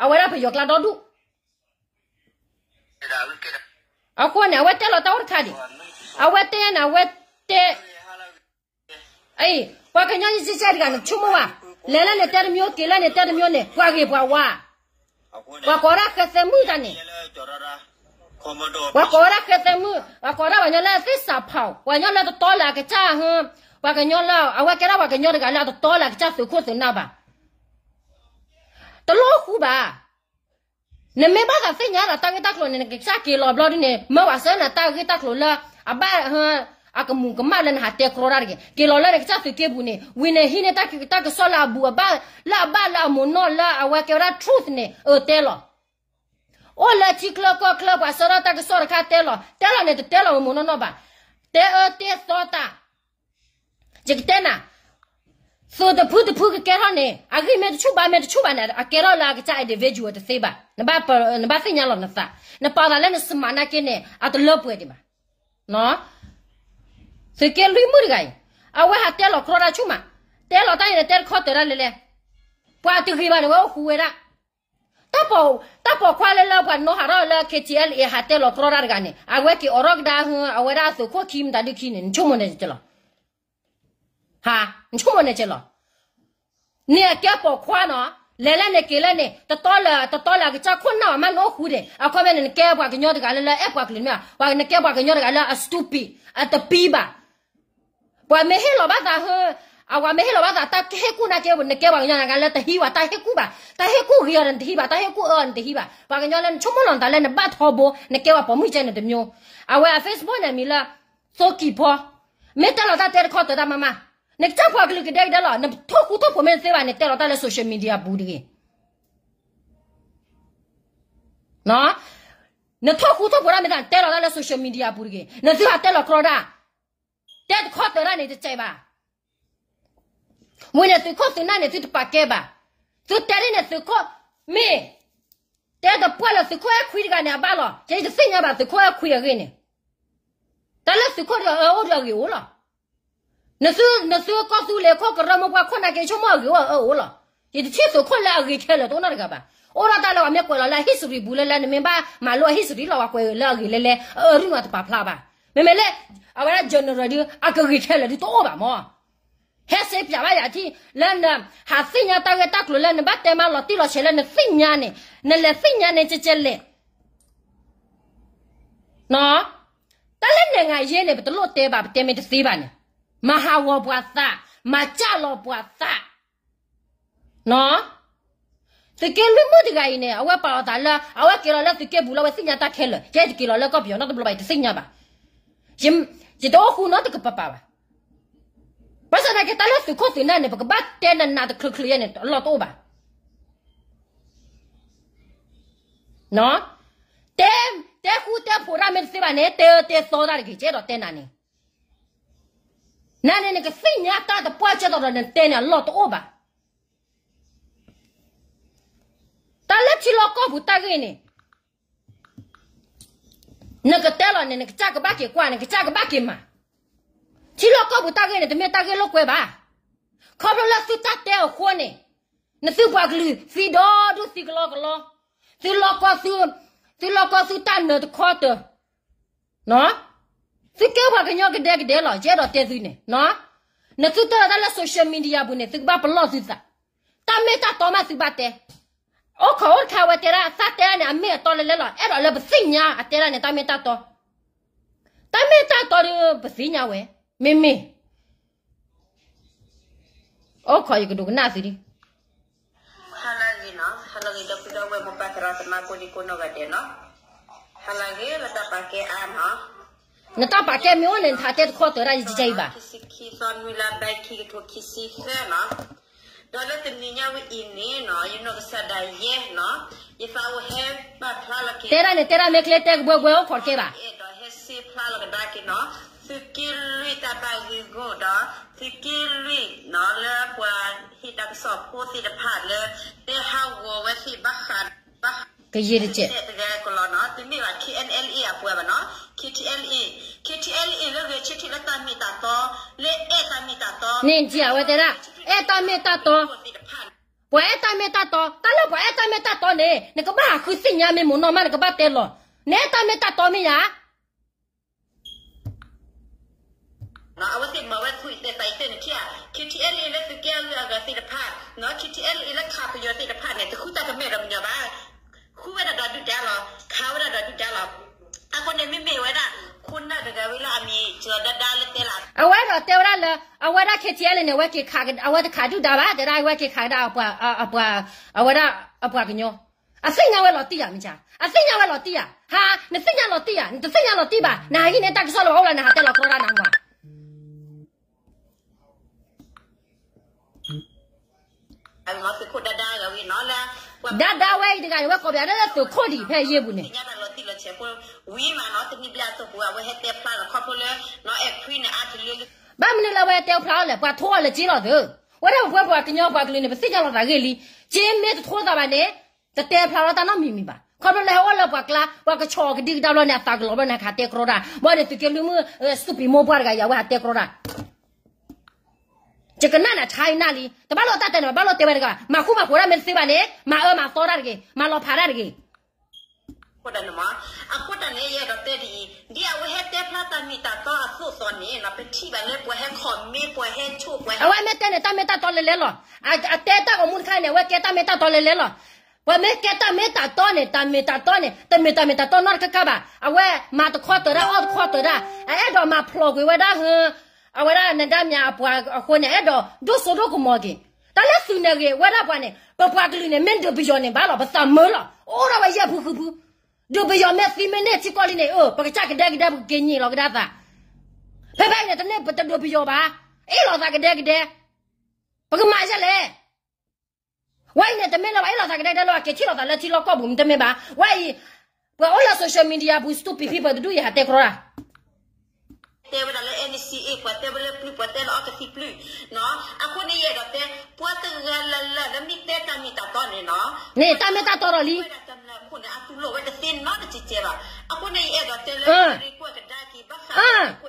အဝဲဒၣ်ပယီၤကျါဒီဒူၣ် အဃိန့ၣ် အဝဲတဲလီၤတၢ်အိၣ်တခါဒံး အဝဲတဲန့ၣ် အဝဲတဲ အံၤ ပှၤကညီယကဲတဂၤန့ၣ် ဆိကမိၣ်ဝဲ လဲၤလၢန့ၣ်တဲတမျိုး က့ၤလၢန့ၣ်တဲတမျိုးန့ၣ် ပှၤဂ့ၤပှၤဝါ ပှၤကိးဒၣ်ဃဲသဲမုၣ်တၢ်န့ၣ် ပှၤကိးဝဲဒၣ်ဃဲသဲမုၣ် ပှၤကိးဒၣ်ပှၤကညီလၢသ့ၣ်စးဖီၣ် ပှၤကညီလၢတတီလၢအကစၢ် ပှၤကညီလၢ အဝဲကဲဒၣ်ပှၤကညီတဂၤလၢအတတီလၢအကစၢ်သုးခိၣ်သုးနၢ်ဘၣ် တလိၣ်ဃူဘၣ် နမ့ၢ်ဘၣ်သးသ့ၣ်ညါဒီးတၢ်ဂ့ၢ်တၢ်ကျိၤန့ၣ် နကစၢ်က့ၤလီၤဘျီဒ်န့ၣ် မၢဝဲစၢနၤတၢ်ဂ့ၢ်တၢ်ကျိၤလၢ အဘၣ် အကမူးကမၣ်လၢနဟးတဲကြီတၢ်တဂ့ၤ က့ၤလီၤလၢနကစၢ်သုးက့ပူၤန့ၣ် ဝံၤန့ၣ်ဟံးန့ၢ်တၢ်ကစီၣ်လၢအဘူးအဘၣ် လၢအဘၣ်လၢအမိၢ်နီၢ်လၢအဝဲကဲဝဲဒၣ် truth န့ၣ် အၢတဲလီၤ အိၣ်လၢထံချၢကီၢ်ချၢ ပှၤဆှၢထီၣ်တၢ်ကစီၣ်တခါတဲလီၤ တဲလီၤန့ၣ် တတဲလီၤမိၢ်မိၢ်နီၢ်နီၢ်ဘၣ် တဲအၢတဲသီတၢ် ယကတဲနၤ သုးတဖုတဖုကကဲထီၣ်န့ၣ် အဂံၢ်မ့ၢ်တဆူၣ်ဘၣ်မ့ၢ်တဆူၣ်ဘၣ်န့ၣ် အကဲထီၣ်လၢအကစၢ် individual တသ့ဘၣ် နဘၣ်သ့ၣ်ညါလီၤနသး နပာ်သးလၢနစမးနာ်က့န့ၣ် အတလၢပှဲၤဒံးဘၣ် သုးက့လွံၢ်မုၣ်တဂၤအံၤ အဝဲဟးတဲလီၤကြီတၢ်ဆူၣ်မး တဲလီၤတၢ်အံၤန့ၣ် တဲတခီတၢၤတၢ်လဲၤလဲၤ ပှၤတဂ့ၤဘၣ်န့ၣ် ဝဲအိၣ်ဃူဝဲဒၣ် တၢ်ပိာ်ခွါလၢလၢပှၤနီၤ ဟးထီၣ်လၢ KTLA ဟးတဲလီၤကြီတၢ်တဂၤန့ၣ် အဝဲက့ၤအိးထီၣ်ကဒါ အဝဲဒၣ်သုးခိၣ်ခံမတၤဒုခံန့ၣ် နဆိကမိၣ်န့ၣ်ကလီၤ ဟါ နဆိကမိၣ်န့ၣ်ကလီၤ န့ၣ်အကဲပိာ်ခွါနီၤ လဲၤလၢန့ၣ်က့ၤလၢန့ၣ် တတီလၢ တတီလၢအကစၢ်ခိၣ်နၢ်ဘၣ်မး နအိၣ်ဃူဒံး အခီပညီန့ၣ် နကဲပှၤကညီတဂၤလၢလၢအဲၣ်ပှၤကလုာ်မ့ၢ် ပှၤနကဲပှၤကညီတဂၤလၢအ stupid အတပံဘၣ် ပှၤမ့ၢ်ဟ့ၣ်လီၤဘၣ်သးဟၢ အဝဲမ့ၢ်ဟ့ၣ်လီၤဘၣ်သးတၢ်ဟ့ၣ်ကူၣ်နာ်က့ နကဲပှၤကညီတဂၤလၢတဟံးဘၣ် တၢ်ဟ့ၣ်ကူၣ်ဘၣ် တၢ်ဟ့ၣ်ကူၣ်ဂ့ၤအီၤဒီးနတဟံးဘၣ် တၢ်ဟ့ၣ်ကူၣ်အၢအီၤနတဟံးဘၣ် ပှၤကညီလၢနဆိကမိၣ်လီၤနသးလၢနဘၣ်ထီဘိ နကဲပှၤပိာ်မုၣ်ကဲန့ၣ်တမျိုး အဝဲအ Facebook န့ၣ်မံၤလၢ သိကံၢ်ဖီ မ့ၢ်တဲလီၤတၢ်တဲတခီတၢၤတၢ်မးမး နကစၢ်ပှၤကလုာ်ကဒဲကဒဲလီၤ နထိၣ်ဃူထိၣ်ဖိးမ့ၢ်တသ့ဘၣ်န့ၣ် တဲလီၤတၢ်လၢ social media ပူၤတဂ့ၤ နထိၣ်ဃူထိၣ်ဖိးတၢ်မ့ၢ်တၢ် တဲလီၤတၢ်လၢ social media ပူၤတဂ့ၤ နသုဟးတဲလီၤကြီတၢ် တဲတခီတၢၤတၢ်န့ၣ်တစဲးဘၣ် ဝံၤန့ၣ်သုးခိၣ်သုးနၢ်န့ၣ် သုတပာ်ကဲဘၣ် သုတဲဒ်န့ၣ်သုးခိၣ် မ့ၢ် တဲတပှၢ်လၢသုးခိၣ်အဲၣ်ခွံတဂၤန့ၣ်အဘၣ်လီၤ ယတသ့ၣ်ညါဘၣ်သုးခိၣ်အဲၣ်ခွံအဂ့ၢ်န့ၣ် တၢ်လၢသုးခိၣ်ဒီးအၢအိၣ်ဒီးအဂ့ၤအိၣ်လီၤ နသု နသုကီၢ်သူလ့ၤခိၣ်ကရၢမိၢ်ပှၢ်ခိၣ်နာ်က့ ဆိကမိၣ်အဂ့ၤအိၣ်အၢအိၣ်လီၤ ယတထံၣ်သုးခိၣ်လၢအဂ့ၤခဲလၢာ်တအိၣ်နီတဂၤဘၣ် အိၣ်ဒၣ်တၢ်လၢပှၤမ့ၢ်ကွဲးလီၤလၢအ history ပူၤလၢလၢနမ့ၢ်ဘၣ်မၤလိအ history လီၤ ပှၤကွဲးလၢအဂ့ၤလဲၣ်လဲၣ် အၢအၢရုံၢ်မးတပာ်ဖျါဘၣ် မ့မ့ၢ်လၢ အဝဲဒၣ် general ဒု အကဂ့ၤခဲလၢာ်ဒုတအိၣ်ဘၣ်မး ဟဲစ့ပၠးဘၣ်ယၤထံၣ် လၢနဟးသ့ၣ်ညါတၢ်ဂ့ၢ်တၢ်ကျိၤလၢနဘၣ်တဲမးလီၤတံၢ်လီၤဆဲးလၢနသ့ၣ်ညါန့ၣ် နလဲၤသ့ၣ်ညါန့ၣ်ကဲကဲလဲၣ် တၢ်လၢနဲၣ်ငါယဲန့ၣ် ပတလိၣ်တဲဘၣ် ပတဲမ့ၢ်တသ့ဘၣ်န့ၣ် မၤဟးဂီၤပှၤသး မၤစၢ်လီၤပှၤသး သုးက့လွံၢ်မုၣ်တဂၤအံၤန့ၣ် အဝဲပာ်လီၤသးလၢ အဝဲက့ၤလီၤလၢသုးက့ပူၤလၢအဝဲသ့ၣ်ညါတၢ်ခဲလၢာ် ယဲတက့ၤလီၤလၢကီၢ်ပယီၤနီတဘျီဘၣ် ယတသ့ၣ်ညါဘၣ် ယ ယတအိၣ်ဃူနီတကပၤပၤဘၣ်. ဘၣ်ဆၣ်သနာ်က့ တၢ်လၢသုးခိၣ်သုးနၢ်န့ၣ် ပကဘၣ်တဲနးနးတချုးချုးယဲန့ၣ် အလီၢ်တအိၣ်ဘၣ်. တဲ, တဲဃူတဲဖိးတၢ်မ့ၢ်တသ့ဘၣ်န့ၣ် တဲအၢတဲသီတၢ်တဂ့ၤ ကဲဒီးတဲနၤန့ၣ်, နၤန့ၣ် နကသ့ၣ်ညါတၢ်တပှၢ်ကဲသိးဒီး နတဲန့ၣ်အလီၢ်တအိၣ်ဘၣ်. တၢ်လၢထံလီၢ်ကီၢ်ပူၤတၢ်ဂ့ၢ်န့ၣ် နကတဲလီၤန့ၣ် နကစၢ်ကဘၣ်က့ၤကွၢ် နကစၢ်ကဘၣ်က့ၤမၤ. ထံလီၢ်ကီၢ်ပူၤတၢ်ဂ့ၢ်န့ၣ် တမ့ၢ်တၢ်ဂ့ၢ်လိာ်ကွဲဘၣ်. ခီဖျိလၢသုတၢ်တဲအဃိန့ၣ် နသုပှၤကလုာ်သံဒီဒူၣ်သံကလီကလီ, သုလီၢ်ကီၢ်သု, သုလီၢ်ကီၢ်သုတၢ်နၢၤတခီတၢၤ သုကဲပှၤကညီကဒဲကဒဲလီၤ ယအဲၣ်ဒိးတဲသုန့ၣ်, နသုတၢ်လီၤတၢ်လၢ social media ပူၤန့ၣ် သုကဘၣ်ပလီၢ်သုသး, တၢ်မ့ၢ်တၢ်တီမးသုဘၣ်တဲ, အိၣ်ခိးအိၣ်တခါဝဲတဲဒၣ် သးတဲဒၣ်န့ၣ် အမ့ၢ်အတီလဲၤလဲၤလီၤ အဲၣ်ဒိးလၢပသ့ၣ်ညါအတဲဒၣ်န့ၣ် တၢ်မ့ၢ်တၢ်တီ, တၢ်မ့ၢ်တၢ်တီဒီးပသ့ၣ်ညါဝဲ, မ့မ့ၢ် အိၣ်ခိးယကဒိကနၣ်သုဒ် ဟါလၢအဂ့ၤနီၤ ဟါလၢအဂ့ၤ ဒီပုၢ်ဒီဝဲၢ်မိၢ်ပၢ်သရၣ်သမါ ကိးဒံကိးနီၢ်ဂၤဒဲးနီၤ, ဟါလၢအဂ့ၤ လၢတၢ်ပာ်ကဲအါနီၤ, နတၢ်ပာ်ကဲမ့ၢ်အိၣ်န့ၣ် နဟးတဲတခီတၢၤတၢ်ယကဲအံၤဘၣ်, ခံဆံခံသီနွံလါ ဘဲခံကထိခံဆံသၢနီၤ, ဒီးလၢတနံၤညါဝဲအံၤန့ၣ်နီၤ ယနီၢ်ကစၢ်ဒၣ်ယဲနီၤ ယသးအိၣ်ဟဲပာ်ဖျါလီၤက့ၤ တဲဒၣ်န့ၣ် တဲဒၣ်မ့ၢ်ချ့တဲကဘှဲဘှဲအိၣ်ခိးတကဲဘၣ်, ယအဲၣ်ဒိးဟဲစံးဖျါလီၤကဒါက့ၤနီၤ သုးက့လွံၢ်တၢ်ဘၣ်ဂ့ၢ်ဂီၢ်ဒီး သုးက့လွံၢ်နီၤ လၢပှၤဟ့ၣ်တၢ်ကစီၣ်ဖိသ့ၣ်တဖၣ်လၢ တဲဟးဂီၤဝဲသ့ၣ်ဘၣ်ဃး ကယံာ်တစဲး တဂၤကလီနီၤ တမ့ၢ်ဘၣ် K N L A အပှၤဘၣ်နီၤ K T L A, K T L A လၢဂဲၤဆၢထၢၣ်လၢတၢ်မ့ၢ်တၢ်တီ လၢအဲၣ်တၢ်မ့ၢ်တၢ်တီ န့ၣ် အဝဲတဲဒၣ် အဲၣ်တၢ်မ့ၢ်တၢ်တီ, ပှၤအဲၣ်တၢ်မ့ၢ်တၢ်တီ, တၢ်လၢပှၤအဲၣ်တၢ်မ့ၢ်တၢ်တီန့ၣ် နကဘၣ်ဟးဃုသ့ၣ်ညါမ့�tailနီၤမး နကဘၣ်တဲလီၤ, နအဲၣ်တၢ်မ့ၢ်တၢ်တီမ့ၢ်ဧါ အဝဲသ့ၣ်မၤဝဲ K T L A လၢသုးက့လွံၢ်အဂၤသ့ၣ်တဖၣ်, K T L A လၢခးပယီၤသ့ၣ်တဖၣ်န့ၣ် တဃုတၢ်ကမဲာ်ဒီးပယီၤဘၣ်, ဃုဝဲဒၣ်ဒီးဒုၣ်ဒါလီၤ, ခးဝဲဒၣ်ဒီးဒုၣ်ဒါလီၤ, အဃိန့ၣ်မ့မ့ၢ်ဝဲဒၣ် ခိၣ်နၢ်တဂၤဝဲလၢအမံၤ ကၠီၤဒါဒါလၢတဲလီၤ, အဝဲဒီးတဲဝဲဒၣ်လၢ အဝဲဒၣ် K T L A န့ၣ် ဝဲက့ၤခး အဝဲတခးဒုၣ်ဒါဘၣ် တဲဒၣ်ဝဲက့ၤခးကဒါ အဝဲဒၣ်အပှၤကညီ အသ့ၣ်ညါဝဲလီၤတံၢ်ဧါ မ့ၢ်ဧါ, အသ့ၣ်ညါဝဲလီၤတံၢ်ဧါ, ဟါ, နသ့ၣ်ညါလီၤတံၢ်ဧါ, နတသ့ၣ်ညါလီၤတံၢ်ဘၣ်, နဟးဟံးန့ၢ်တၢ်ကစီၣ်လၢပှၤအိၣ်လၢ နဟးတဲလီၤကြီဒၣ်နမၤ ဒါဒါဝဲအံၤတဂၤန့ၣ် ဝဲကိးပယီၤဒၣ်လၢသုးခိၣ်ဒံးဖဲအယ့ၢ်ပူၤန့ၣ်, ဘၣ်မနုၤလၢအဝဲတဲဖျါအီၤလဲၣ်, ပှၤထိအီၤလၢက့လီၤသု, ဝဲဒၣ်ပှၤကညီပှၤကလုာ်န့ၣ် ပသ့ၣ်ညါလီၤသးဂ့ၢ်လံ, က့မ့ၢ်တထိသးဘၣ်န့ၣ် တတဲဖျါလီၤတၢ်နီတမံၤမံၤဘၣ်, ခီဖျိလၢဟဲအိၣ်လၢပှၤကျါ ပှၤကဆီၣ်ကဒံကဒါဘျီန့ၣ် အသးကလီၤဘျီန့ၣ် ဟးတဲကြီဒၣ်, ဘၣ်န့ၣ်သုးက့လွံၢ်မုၣ် စူပံမိၢ်ပှၢ်တဂၤအံၤ အဝဲဟးတဲကြီဒၣ် ယကနၣ်န့ၣ် ဆါအံၤနၢ်လံ, တဘၣ်လိာ်တၢ်တဲန့ၣ် ဘၣ်လိာ်တဲဝဲတဂၤဘၣ်, မၤဃူမၤဖိးတၢ်မ့ၢ်တသ့ဘၣ်န့ၣ် မၤအၢမၤသီတၢ်တဂ့ၤ, မၤလီၤဖးတၢ်တဂ့ၤ. အဃိတၢ်န့ၣ် ယအဲၣ်ဒိးတဲဒ်အံၤ, ဒ်အဝဲဟဲတဲဖျါတၢ်မ့ၢ်တၢ်တီအသိးသိးန့ၣ် ပထံၣ်ဘၣ်လၢပှၤဟဲ comment ပှၤဟဲဆိၣ်ပှၤဟဲ အဝဲမ့ၢ်တဲန့ၣ် တၢ်မ့ၢ်တၢ်တီလဲၤလဲၤလီၤ. အတဲတၢ်ဂီၤမူတခါန့ၣ် အဝဲကဲတၢ်မ့ၢ်တၢ်တီလဲၤလဲၤလီၤ. ပှၤမ့ၢ်ကဲတၢ်မ့ၢ်တၢ်တီန့ၣ် တၢ်မ့ၢ်တၢ်တီန့ၣ် တမ့ၢ်တၢ်မ့ၢ်တၢ်တီနီတခါခါဘၣ်. အဝဲမၤတခီတၢၤတၢ် အီၣ်တခီတၢၤတၢ် အအဲၣ်ဒိးမၤဖျိးကွံာ်ဝဲဒၣ်ဟၢ အဝဲဒၣ်နဒါမၠးအပှၤအဃိန့ၣ် အဲၣ်ဒိးဒိၣ်စိဒိၣ်ကမီၤက့ၤ. တၢ်လၢသုးန့ၣ်ဂ့ၤ ဝဲဒၣ်ပှၤန့ၣ် ပပှၤကလုာ်န့ၣ် မ့ၢ်ဒုးပယီၤန့ၣ် ဘၣ်လီၤ ပသးမုာ်လီၤ. အိၣ်ဒၣ်ဝဲယဲၢ်ဖုဃုဖု ဒုးပယီၤမ့ၢ်သံမ့ၢ်န့ၢ်ထံကီၢ်လံန့ၣ် အၢ ပကစၢ်ကဒဲကဒဲ ပကက့ၤညံးလီၤကဒါသး. ဖဲဖဲအံၤန့ၣ် တန့ၢ်ပတဒုးပယီၤဘၣ်. အ့ၣ်လိာ်သးကဒဲကဒဲ. ပကမၤယဲလဲၣ်. ဝဲအံၤန့ၣ် တမ့ၢ်လၢပှၤအ့ၣ်လိာ်သးကဒဲကဒဲလၢအက့ၤထံၣ်လိာ်သးလၢထံလီၢ်ကီၢ်ပူၤ တမ့ၢ်ဘၣ်. ဝဲအံၤ ပှၤအိၣ်လၢ social media ပူၤ stupid people တဒူၣ်အံၤ ဟးတဲကြီဒၣ် တဲဝဲဒၣ်လၢ N C A ပှၤတဲဝဲလၢပျုၢ် ပှၤတဲလၢအီကသံၣ်ပျုၢ်နီၤ. အဃိန့ၣ် ယအဲၣ်ဒိးတဲ ပှၤတဂၤလၢ်လၢ်လၢမ့ၢ်တဲတၢ်မ့ၢ်တၢ်တီန့ၣ်နီၤ န့ၣ် တၢ်မ့ၢ်တၢ်တီဒီးလံ ဝဲဒၣ်တၢ်မနုၤအဃိန့ၣ် အသူၣ်လိၣ်ဝဲတသ့နီတစဲးစဲးဘၣ်. အဃိန့ၣ် ယအဲၣ်ဒိးတဲလၢ ရ့ကွၢ်ကဒါက့ၤ ဘၣ်ဃးလၢအဲၣ်ခွံ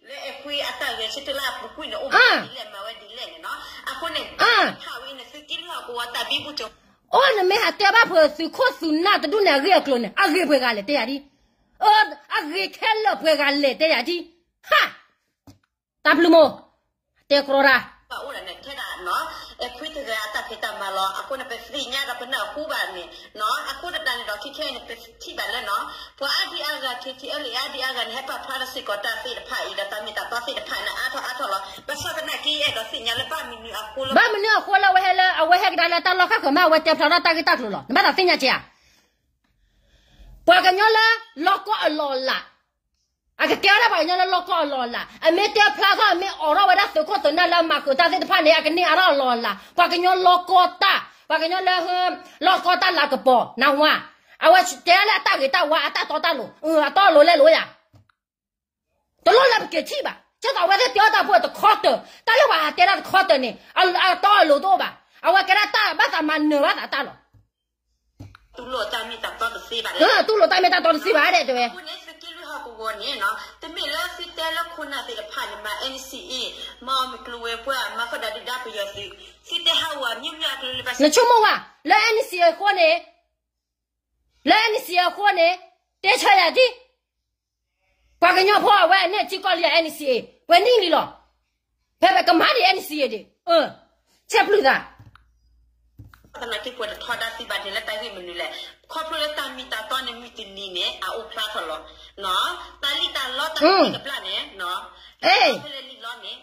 လၢအဲၣ်ခွံအတၢ်ဂဲၤဆၢထၢၣ်လၢအပူၤကွံာ်န့ၣ် အိၣ်မးဒ်လဲၣ်မၤဝဲဒ်လဲၣ်န့ၣ်နီၤ. အဃိန့ၣ် ဖးဝဲအံၤန့ၣ် သုးက့လွံၢ်အပူၤအတၢ်ဘံဘူကၠိ အိၣ်နမ့ၢ်ဟးတဲဘၣ်ပှၤသုးခိၣ်သုးနၢ်တဒူၣ်န့ၣ် အဂ့ၢ်အကျိၤန့ၣ် အဂ့ၢ်ပှဲၤဂၤလဲၣ်တဲယၤဒ်, အဂ့ၢ်ခဲလၢာ်ပှဲၤဂၤလဲၣ်တဲယၤဒ်, ဟါ, တၢ်ဘျုးမိၢ်, တဲကြီဒၣ် ပအိၣ်ဒၣ်န့ၣ်ထဲဒၣ်နီၤ, အဲၣ်ခွံတဂၤအတၢ်ဖံးတၢ်မၤလီၤ. အဃိန့ၣ် ပသ့ၣ်ညါဒီးပနၢ်ဟူဘၣ်န့ၣ်နီၤ. အဃိတၢ်န့ၣ်ဒီးခဲခဲအံၤန့ၣ် ပထံၣ်ဘၣ်လၢနီၤ, ပှၤအါဒံအါဂၤ K T L A အါဒံအါဂၤန့ၣ် ဟဲပာ်ဖျါထီၣ်စ့ၢ်ကီးတၢ်သ့ၣ်တဖၣ်အံၤဒီးတၢ်မ့ၢ်တၢ်တီသ့ၣ်တဖၣ်န့ၣ် အါထီၣ်အါထီၣ်လီၤ. ဘၣ်ဆၣ်သနာ်က့ ယအဲၣ်ဒိးသ့ၣ်ညါလၢဘၣ်မနုၤအဃိလၢ ဘၣ်မနုၤအဃိလၢအဝဲဟဲလၢ အဝဲဟဲကဒါလၢတၢ်လီၢ်ခၣ်ဃၢၤမး အဝဲတဲဖျါထီၣ်တၢ်ဂ့ၢ်တၢ်ကျိၤလီၤ. နဘၣ်သးသ့ၣ်ညါက့ၤဧါ. ပှၤကညီလၢ လီၢ်ကီၢ်အလီၢ်အလၤ အကကဲဝဲဒၣ်ပှၤကညီလၢလီၢ်ကီၢ်အလီၢ်အလၤ, အမ့ၢ်တဲဖျါထီၣ် အမ့ၢ်အိးထီၣ်ဝဲဒၣ်သုးခိၣ်သုးနၢ်လၢအမၤဃုာ်တၢ်သ့ၣ်တဖၣ်န့ၣ် အကန့ၢ်အါထီၣ်အလီၢ်အလၤ, ပှၤကညီလီၢ်ကီၢ်တၢ်, ပှၤကညီလၢ လီၢ်ကီၢ်တၢ်လၤကပီၤ နၢ်ဟူဧါ, အဝဲတဲလၢအတၢ်ဂ့ၤတၢ်ဝါအတၢ်တီတၢ်လိၤ, အတၢ်တီတၢ်လိၤလဲၣ်လိၤယၤ တလိၣ်လၢပက့ၤထံၣ်ဘၣ်, ကဲသိးအဝဲသ့ၣ်တဲအီၣ်တၢ်ဖိတခီတၢၢ်, တၢ်လၢပှၤဟးတဲတၢ်တခီတၢၢ်န့ၣ် အတီအလိၤတအိၣ်ဘၣ်, အဝဲကဲဒၣ်တၢ်ဘၣ်သးမၤနၢၤဘၣ်သးတၢ်လီၤ. တူၢ်လိာ်တၢ်မ့ၢ်တၢ်တီတသ့ဘၣ်, တူၢ်လိာ်တၢ်မ့ၢ်တၢ်တီတသ့ဘၣ်ဒဲးတဲဝဲ. အဃိန့ၣ်သုးက့လွံၢ်ဟီၣ်ကဝီၤန့ၣ်နီၤ, တမ့ၢ်လၢသုတဲလၢခိၣ်နၢ်သ့ၣ်တဖၣ်န့ၣ် မၤ NCA, မၤအီၣ်မ့ၢ်ကျိၤဝဲၤကွာ်, မၤဃုာ်ဒီးဒုၣ်ဒါပယီၤသုး, သုတဲဟးဂီၤမ့ၢ်မ့ၢ်အကလုာ်လၢဘၣ် နဆိကမိၣ်ဝဲ လၢ NCA အဃိန့ၣ် လၢ NCA အဃိန့ၣ် တဲဆၢယၤဒ် ပှၤကညီဖိအဝဲအန့ၢ်ထံကီၢ်လံ NCA ပှဲၤနံၣ်လံလီၤ. ဖဲပကမၤဒံး NCA ဒံး, ဆဲးပျုၢ်သး သနာ်က့ပှၤတထီဒါသံဘၣ်န့ၣ်လၢတၢ်ဂ့ၢ်မနုၤလဲၣ်, ခီဖျိလၢတၢ်မ့ၢ်တၢ်တီန့ၣ်မုၢ်တနံၤန့ၣ် အအိၣ်ဖျါထီၣ်လီၤ. တၢ်လံၣ်တၢ်လီတၢ်သ့ၣ်တဖၣ်န့ၣ် ဖဲလဲၣ်လံလီၤန့ၣ်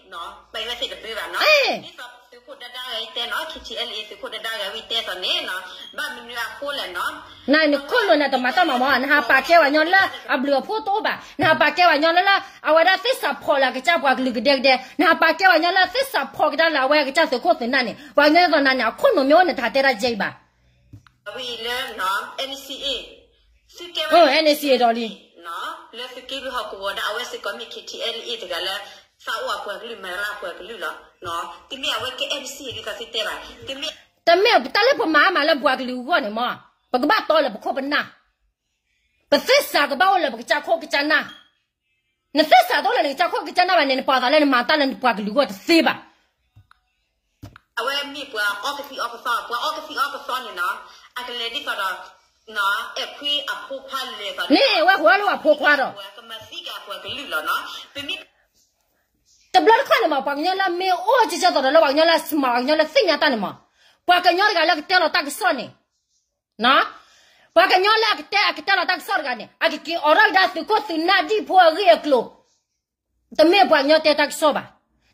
ပဝဲသ့ၣ်တဘၣ်ဘၣ်နီၤ. ဒ်သိးသုးခိၣ်ဒၣ်ဒၣ်ဂၤအံၤတဲနီၤ KTLA သုးခိၣ်ဒၣ်ဒၣ်ဂၤဝံၤတဲသိးန့ၣ်နီၤ, ဘၣ်မနုၤအဃိလဲၣ်နီၤ. နနခိၣ်နူာ်နတမၤတၢ်မၤမီၤ နဟးပာ်ကဲပှၤကညီလၢအဘျုးအဖှိၣ်တအိၣ်ဘၣ်, နဟးပာ်ကဲပှၤကညီလၢ အဝဲဒၣ်သ့ၣ်စးဖီၣ်လၢအကစၢ်ပှၤကလုာ်ကဒဲကဒဲ, နဟးပာ်ကဲပှၤကညီလၢသ့ၣ်စးဖီၣ်ကဒါလၢအဝဲကစၢ်သုးခိၣ်သုးနၢ်န့ၣ် ပှၤကညီသိးနၤန့ၣ် အခိၣ်နူာ်မ့ၢ်အိၣ်နတဟးတဲတၢ်ယဲအံၤဘၣ်. ဝံၤလၢ NCA, သုကဲဝဲ NCA ဒီးလံ လၢသုးက့လွံၢ်ဟီၣ်ကဝီၤဒီး အဝဲစ့ၢ်ကီးမ့ၢ် KTLA တဂၤလၢ သးအိၣ်အပှၤကလုာ်မၤရၤအပှၤကလုာ်လီၤ. တမ့ၢ်အဝဲကဲ NCA ဒ်သိးသုတဲဘၣ်, တမ့ၢ် တၢ်လၢပမၤမးလၢပှၤကလုာ်အဂီၢ်န့ၣ်မး, ပကဘၣ်တီလၢပခိၣ်ပနၢ်, ပသ့ၣ်စးကဘၣ်အိၣ်လၢပကစၢ်ခိၣ်ကစၢ်နၢ်, နသ့ၣ်စးတအိၣ်လၢနကစၢ်ခိၣ်ကစၢ်နၢ်ဘၣ်န့ၣ် နပာ်သးလၢနမၤတၢ်လၢပှၤကလုာ်အဂီၢ်တသ့ဘၣ်. အဝဲမ့ၢ်ပှၤအီကသံၣ်အီကသီ, ပှၤအီကသံၣ်အီကသီန့ၣ်နီၤ, အကလဲၤဒ်သိးဒီး အဲၣ်ခွံအဖိခွါလဲၤသိး န့ၣ်ဝဲဟူလၢပှၤဖိခွါဒီး ကမၤသံက့ၤအပှၤကလုာ်လီၤနီၤ. ပမ့ၢ် တဘျီတခီၣ်န့ၣ်မး ပှၤကညီလၢမ့ၢ်အိၣ်ကဲကဲသိးဒီးလၢပှၤကညီလၢအ smart, ပှၤကညီလၢသ့ၣ်ညါတၢ်န့ၣ်မး, ပှၤကညီတဂၤလၢကတဲလီၤတၢ်ကစီၣ်န့ၣ် ပှၤကညီလၢအကတဲ အကတဲလီၤတၢ်ကစီၣ်တဂၤန့ၣ် အကက့ၤအိးထီၣ်ကဒါသုးခိၣ်သုးနၢ်ဒံၣ်ဖိအဂ့ၢ်အကျိၤ, တမ့ၢ်ပှၤကညီတဲတၢ်ကစီၣ်ဘၣ်.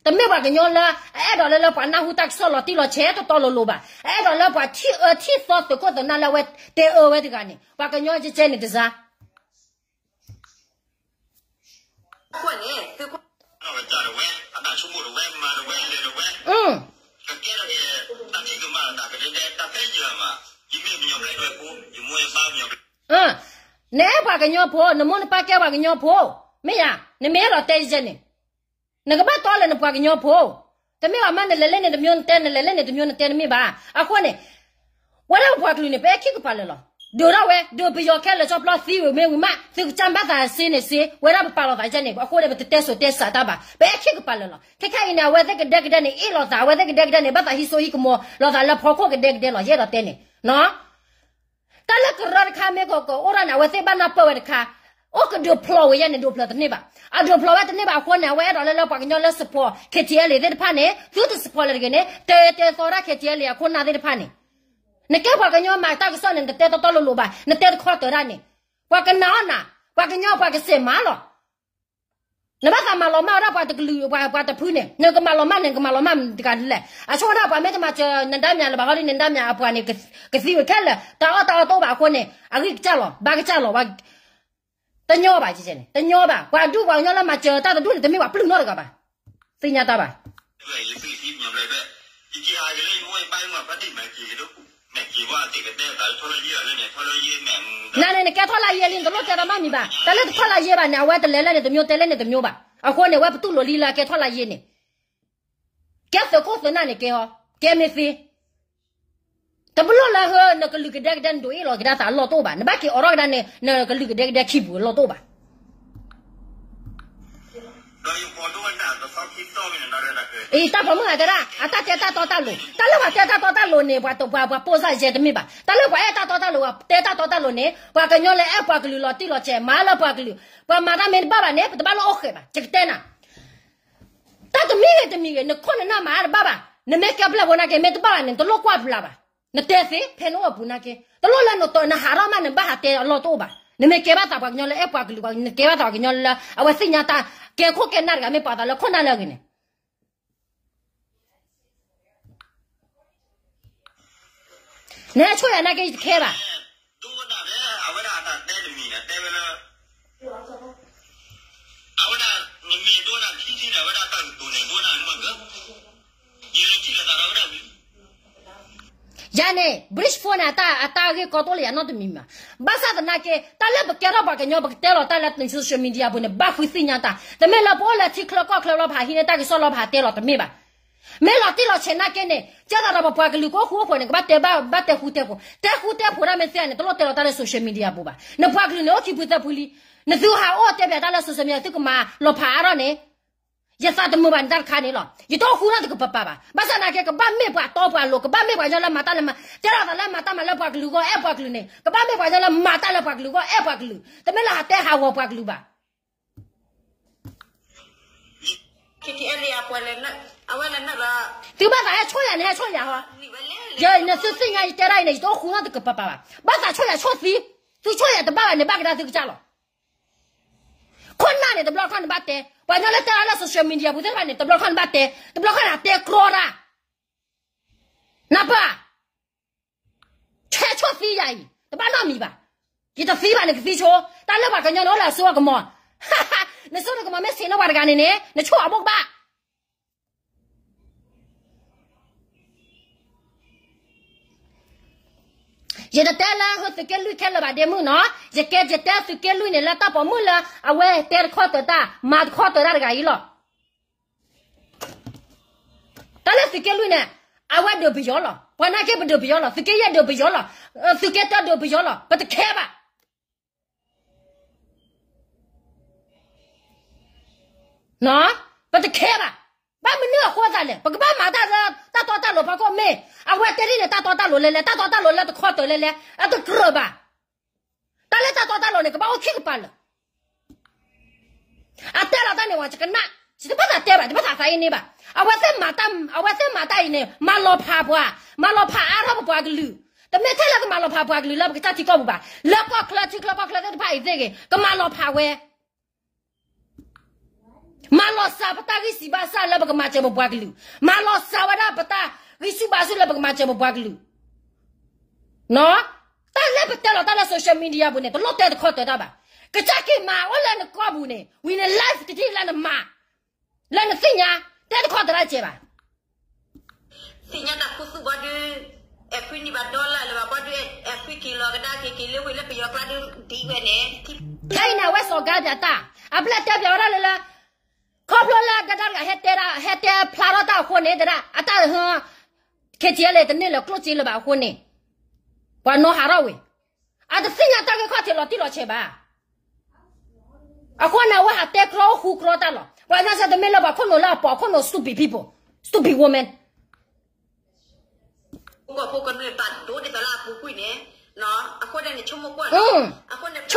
တမ့ၢ်ပှၤကညီလၢ အအဲၣ်ဒိးလၢလၢပှၤနၢ်ဟူတၢ်ကစီၣ်လီၤတံၢ်လီၤဆဲးတီတီလိၤလိၤဘၣ်. အအဲၣ်ဒိးလၢပှၤထံၣ်အၢထံၣ်သီသုးခိၣ်သုးနၢ်လၢအဝဲတဲအၢဝဲတဂၤန့ၣ် ပှၤကညီကဲကဲန့ၣ်တစါ အဃိန့ၣ် သုးခိၣ် ဝဲ အတၢ်ဆိကမိၣ်တဝဲ မၤတဝဲ လဲၤတဝဲ ကကဲထီၣ်က့ၤ တၢ်ထံၣ်ကမၣ်လီၤ တၢ်ကဒဲကဒဲ တၢ်ဖဲယၤမး ယမ့ၢ်ကညီဘျဲၣ်ဒွဲၣ်ဖိ ယမိၢ်ယပၢ်ကညီဘျဲၣ် နအဲၣ်ပှၤကညီဖိ နမိၢ်နပၢ်ကဲပှၤကညီဖိ မ့ၢ်ယၤ နမ့ၢ်အဲၣ်ဒိးတဲယဲန့ၣ် နကဘၣ်တီလၢနပှၤကညီဖိ တမ့ၢ်ဘၣ်မး နလဲၤလၢန့ၣ်တမျိုးနတဲ နလဲၤလၢန့ၣ်တမျိုးနတဲ တမ့ၢ်ဘၣ်. အဃိန့ၣ် ဝဲဒၣ်ပပှၤကလုာ်န့ၣ် ပအဲၣ်ခံကပၤလၢာ်လီၤ. ဒုးထီၣ်ဝဲ ဒုးပယီၤခဲလၢာ်ကၠီဖျီသံဝဲမ့ၢ်ဝံၤမး သုကစၢ်ဘၣ်သးစ့န့ၣ်စ့ ဝဲဒၣ်ပပာ်လီၤသးယဲန့ၣ် အဃိန့ၣ် ပတတဲစိၤတဲစးတၢ်ဘၣ် ပအဲၣ်ခံကပၤလၢာ်လီၤ. ခဲခဲအံၤန့ၣ် အဝဲသ့ၣ်ကဒဲကဒဲန့ၣ် အ့ၣ်လိာ်သး အဝဲသ့ၣ်ကဒဲကဒဲန့ၣ် ဘၣ်သးဟံးစိဟံးကမီၤလိာ်သးလၢဖီခိၣ်ကဒဲကဒဲလီၤ ယအဲၣ်ဒိးတဲန့ၣ် တၢ်လၢကရၢတခါမ့ၢ်ကကအိၣ်ဒၣ်န့ၣ် အဝဲသ့ၣ်ဘၣ်နၢ်ပၢၢ်ဝဲတခါ, အိၣ်ကဒုးဖျိးဝဲယဲန့ၣ် ဒုးဖျိးတန့ၢ်ဘၣ်. အဒုးဖျိးဝဲတန့ၢ်ဘၣ်အဃိန့ၣ် အဝဲအဲၣ်ဒိးလၢလၢပှၤကညီလၢ support KTLA သ့ၣ်တဖၣ်န့ၣ် သုတ support လၢၤတဂ့ၤန့ၣ် တဲတဲသီဒၣ် KTLA အခိၣ်နၢ်သ့ၣ်တဖၣ်န့ၣ်, နကဲပှၤကညီမၤတၢ်ကစီၣ်န့ၣ် နတတဲတီတီလိၤလိၤဘၣ်, နတဲတခီတၢၤဒၣ်န့ၣ်, ပှၤကနၣ်အီၣ်နၤ, ပှၤကညီပှၤကစဲးမၤလီၤ နဘၣ်သးမၤလီၤမၢ်ဝဲဒၣ်ပှၤတကလုာ် ပှၤတဖုန့ၣ် နကမၤလီၤမၢ်န့ၣ် နကမၤလီၤမၢ်တဂၤလဲၣ်. အဆိကတၢၢ်ပှၤမ့ၢ်တမၤစၢၤနဒါမၠးလၢၤဘၣ်ဟီဒ်န့ၣ် နဒါမၠးအပှၤန့ၣ် ကသံဝဲခဲလၢာ် တၢ်အီၣ်တၢ်အီတအိၣ်ဘၣ်အဃိန့ၣ် အဂံၢ်ကစၢ်လီၤ ဘါကစၢ်လီၤ တညီဘၣ်န့ၣ် တညီဘၣ်. ပှၤဒူပှၤကညီလၢမၤစၢၤတၢ်တဒူန့ၣ် တမ့ၢ်ပှၤပျုၢ်နီတဂၤဘၣ်. သ့ၣ်ညါတၢ်ဘၣ် နန့ၣ် နကဲထီၣ်လၢယဲလံ နတလိၣ်တဲဒီးမၢ်မံၤဘၣ်. တၢ်လၢတထီၣ်လၢယဲဘၣ်န့ၣ် အဝဲတလဲၤလၢန့ၣ်တမျိုးန့ၣ် တဲလၢန့ၣ်တမျိုးဘၣ်. အဃိန့ၣ် အဝဲပတူၢ်လိာ်လံလၢအကဲထီၣ်လၢယဲန့ၣ် ကဲသုးခိၣ်သုးနၢ်န့ၣ်ကဲအီၤ ကဲမ့ၢ်သ့ တဘျီလၢဟၢ နကလုာ်ကဒဲကဒဲနဒိးအ့ၣ်လိာ်ကဒါသးအလီၢ်တအိၣ်ဘၣ်. နဘၣ်က့ၤအိးထီၣ်ကဒါန့ၣ် နကလုာ်ကဒဲကဒဲခံပူၤအလီၢ်တအိၣ်ဘၣ်. အံၤတၢ်ဖီမုၢ်ဂၤတဲဒၣ် အတၢ်တဲတၢ်တီတၢ်လိၤ တၢ်လၢပှၤတဲတၢ်တီတၢ်လိၤန့ၣ် ပှၤတပှၤပှၤပိၢ်စၢ်ယဲတမ့ၢ်ဘၣ်. တၢ်လၢပှၤအဲၣ်တၢ်တီတၢ်လိၤ ပှၤတဲတၢ်တီတၢ်လိၤန့ၣ် ပှၤကညီလၢအဲၣ်ပှၤကလုာ်လီၤတံၢ်လီၤဆဲး မၤလၢပှၤကလုာ် ပှၤမၤတၢ်မ့ၢ်တဘၣ်ဘၣ်န့ၣ် ပတဘၣ်လၢအိၣ်ဃဲးဘၣ် ယကတဲနၤ တၢ်တမံၤဂ့ၤတမံၤဂ့ၤ နခိၣ်နနၢ်မၤအါတဘၣ်ဘၣ်. နမ့ၢ်ကဲပျဲၢ်ဖိနာ်က့ မ့ၢ်တဘၣ်ဘၣ်န့ၣ် တလိၣ်ကွၢ်ပျၢ်ဘၣ်. နတဲသ့ ဖဲနအိၣ်အပူၤနာ်က့ တလိၣ်လၢနတီ နဟးထီၣ်မး နဘၣ်ဟးတဲအလီၢ်တအိၣ်ဘၣ်. နမ့ၢ်ကဲဘၣ်သးပှၤကညီလၢအဲၣ်ပှၤကလုာ် နကဲဘၣ်သးပှၤကညီလၢ အဝဲသ့ၣ်ညါတၢ် ကဲခိၣ်ကဲနၢ်တဂၤ မ့ၢ်ပာ်သးလၢခိၣ်နၢ်လၢအဂ့ၤန့ၣ် နဟဲဆိၣ်ယၤနာ်က့ ယတခဲဘၣ်. ယၤန့ၣ် Bridge Four န့ၣ် အတၢ်ဂ့ၢ်ကီတအိၣ်လၢယၤနီတမံၤမး. ဘၣ်ဆၣ်သနာ်က့ တၢ်လၢပကဲထီၣ်ပှၤကညီ ပကတဲလီၤတၢ်လၢ social media ပူၤန့ၣ် ဘၣ်ဃုသ့ၣ်ညါတၢ်. တမ့ၢ်လၢပအိၣ်လၢထံချၢကီၢ်ချၢလီၤဖးဟံးန့ၢ်တၢ်ကစီၣ်လီၤဖးတဲလီၤတမ့ၢ်ဘၣ်. မ့ၢ်လီၤတံၢ်လီၤဆဲးနာ်က့န့ၣ် ကဲသးဒီးပပှၤကလုာ်ကအိၣ်ဃူအိၣ်ဖိးန့ၣ် ကဘၣ်တဲဘၣ် ဘၣ်တဲဃူတဲဖိး, တဲဃူတဲဖိးတၢ်မ့ၢ်သ့န့ၣ် တလိၣ်တဲလီၤတၢ်လၢ social media ပူၤဘၣ်. နပှၤကလုာ်န့ၣ် အိၣ်ခံဖုသၢဖုလံ. နသုဟးအိၣ်တဲဘၣ်တၢ်လၢ social media သုကမၤလီၤဖးအါထီၣ်န့ၣ် ယသးတမုာ်ဘၣ်န့ၣ်တၢ်တခါန့ၣ်လီၤ. ယတအိၣ်ဃူနီတကပၤပၤဘၣ်. ဘၣ်ဆၣ်သနာ်က့ ကဘၣ်မ့ၢ်ပှၤတီပှၤလိၤ, ကဘၣ်မ့ၢ်ပှၤကညီလၢမၤတၢ်လၢမၤ, တဲလီၤသးလၢမၤတၢ်မၤလၢပှၤကလုာ်ဂီၢ်အဲၣ်ပှၤကလုာ်န့ၣ် ကဘၣ်မ့ၢ်ပှၤကညီလၢမၤတၢ်လၢပှၤကလုာ်ဂီၢ်အဲၣ်ပှၤကလုာ်, တမ့ၢ်လၢဟးတဲဟးဂီၤပှၤကလုာ်ဘၣ်. သုဘၣ်သးဟဲဆိၣ်ယၤန့ၣ် ဟဲဆိၣ်ယၤဟီ, ယနသုသ့ၣ်ညါယတဲဒၣ်အံၤန့ၣ် ယတအိၣ်ဃူနီတကပၤပၤဘၣ်. ဘၣ်သးဆိၣ်ယၤဆိၣ်သံ, သုဆိၣ်ယၤတဘၣ်ဘၣ်န့ၣ် ဘၣ်ကဒါသုကစၢ်လီၤ. ခိၣ်နၢ်န့ၣ် တဘျီခီန့ၣ်ဘၣ်တဲ, ပှၤကညီလၢတဲအါလၢ social media ပူၤသ့ၣ်တဖၣ်န့ၣ် တဘျီခီန့ၣ်ဘၣ်တဲ, တဘျီခီန့ၣ်တဲကြီတၢ်, နၢ်ပၢၢ်, ဆဲးဆိၣ်သံယၤအံၤ တဘၣ်နီတမံၤဘၣ်. ယတသံဘၣ်န့ၣ်ကသံဆိ, တၢ်လၢပှၤကညီန့ၣ်အိၣ်လၢအစိအကမီၤ, နစိနကမီၤမ့ၢ်ဆံးန့ၢ်ပှၤတဂၤန့ၣ်န့ၣ် နဆိၣ်အဘိၣ်ကဘၣ် ယတတဲလၢသုးက့လွံၢ်ခဲလၢာ်ဘၣ်ဒ့မုၣ်နီၤ, ယကဲယတဲသုးက့လွံၢ်န့ၣ်လၢတၢ်ပိာ်မုၣ်လၢအဝဲတဲတခီတၢၤတၢ် မၤတခီတၢၤတၢ်တဂၤအံၤလီၤ. တၢ်လၢသုးက့လွံၢ်န့ၣ် အဝဲဒုးပယီၤလီၤ. ပှၤနာ်က့ပဒုးပယီၤလီၤ. သုးက့ယဲၢ်ဒုးပယီၤလီၤ. သုးက့တၢဒုးပယီၤလီၤ. ပတခဲဘၣ် ပတခဲဘၣ်. ဘၣ်မနုၤအဃိသးလဲၣ်, ပကဘၣ်မၤတၢ်လၢတၢ်တီတၢ်လိၤဖီခိၣ်မ့ၢ်, အဝဲတဲဒ်န့ၣ် တၢ်တီတၢ်လိၤလဲၤလဲၤ, တၢ်တီတၢ်လိၤလၢတခီတၢၤလဲၤလဲၤ, အတကြၢးဘၣ်. တၢ်လၢတၢ်တီတၢ်လိၤန့ၣ် ကဘၣ်အိၣ်ခံကပၤလၢာ် အတဲလီၤတၢ်န့ၣ်ဝဲ ယကနၣ်, ယတဘၣ်သးတဲဘၣ်, ယတဘၣ်သးသးအံၤန့ၣ်ဘၣ်. အဝဲသ့ၣ်မၤတၢ်, အဝဲသ့ၣ်မၤတၢ်အံၤန့ၣ် မၤလီၤဖးပှၤ, မၤလီၤဖးအါထီၣ်ပပှၤကလုာ်, တမ့ၢ်ထဲလၢကမၤလီၤဖးပှၤကလုာ်လၢပကစၢ်ထံကီၢ်ပူၤဘၣ်, လၢကီၢ်ချၢ ထံချၢကီၢ်ချၢသ့ၣ်တဖၣ်အံၤသ့ၣ်ဂ့ၤ ကမၤလီၤဖးဝဲ မၤလီၤစှၤပတၢ်ဂံၢ်စၢ်ဘါစၢ်လၢပကမၤစၢၤပပှၤကလုာ်, မၤလီၤစှၤဝဲဒၣ်ပတၢ်ဂံၢ်ဆူၣ်ဘါဆူၣ်လၢပကမၤစၢၤပပှၤကလုာ်. တၢ်လၢပတဲလီၤတၢ်လၢ social media ပူၤန့ၣ် တလိၣ်တဲတခီတၢၤတၢ်ဘၣ်. ကစၢ်က့ၤမၤအိၣ်လၢနကီၢ်ပူၤန့ၣ် ဝံၤန့ၣ် live တထံၣ်လၢနမၤ, လၢနသ့ၣ်ညါ, တဲတခီတၢၤတၢ်ကဲဘၣ် သ့ၣ်ညါတၢ်ခူသူၣ်ဘီဒု, အဲၣ်ခွံနံၣ်ဘၣ်ဒီလၢလၢၤဘၣ်ဘီဒု, အဲၣ်ခွံက့ၤလီၤကဒါက့ၤက့ၤလၢဝ့ၢ်လၢပယီၤကျါဒု, ဒ်ဝဲန့ၣ်, ခဲအံၤန့ၣ် အဝဲစီၤကါပၠးတၢ်, အပျဲၢ်တဲပၠးဝဲဒၣ်လၢလၢ, ခီဖျိလၢကဒါတဂၤဟဲတဲဒၣ် ဟဲတဲဖျါထီၣ်တၢ်အဃိန့ၣ် တဲဒၣ် အတၢ်ဟ, ခဲအံၤလၢတန့ၢ်လၢၤကျိၣ်စ့လၢၤဘၣ်အဃိန့ၣ်, ပှၤနီၢ်ဟးထီၣ်ဝဲ, အတသ့ၣ်ညါတၢ်ဂ့ၢ်ခီၣ်ထံးလီၤတံၢ်လီၤဆဲးဘၣ်. အဃိန့ၣ် အဝဲဟးတဲကြီအိၣ်ဃူကြီတၢ်လီၤ. ပှၤသးစၢ်တမ့ၢ်လၢပှၤခိၣ်နူာ်လၢအပိာ်ခိၣ်နူာ် stupid people, stupid woman. ကီၢ်ဖိကမျၢၢ်ဘၣ်ဒိဒ်သိးလၢအပူၤကွံာ်န့ၣ်, အဃိန့ၣ် ဆိကမိၣ်ကွၢ်, ဆိ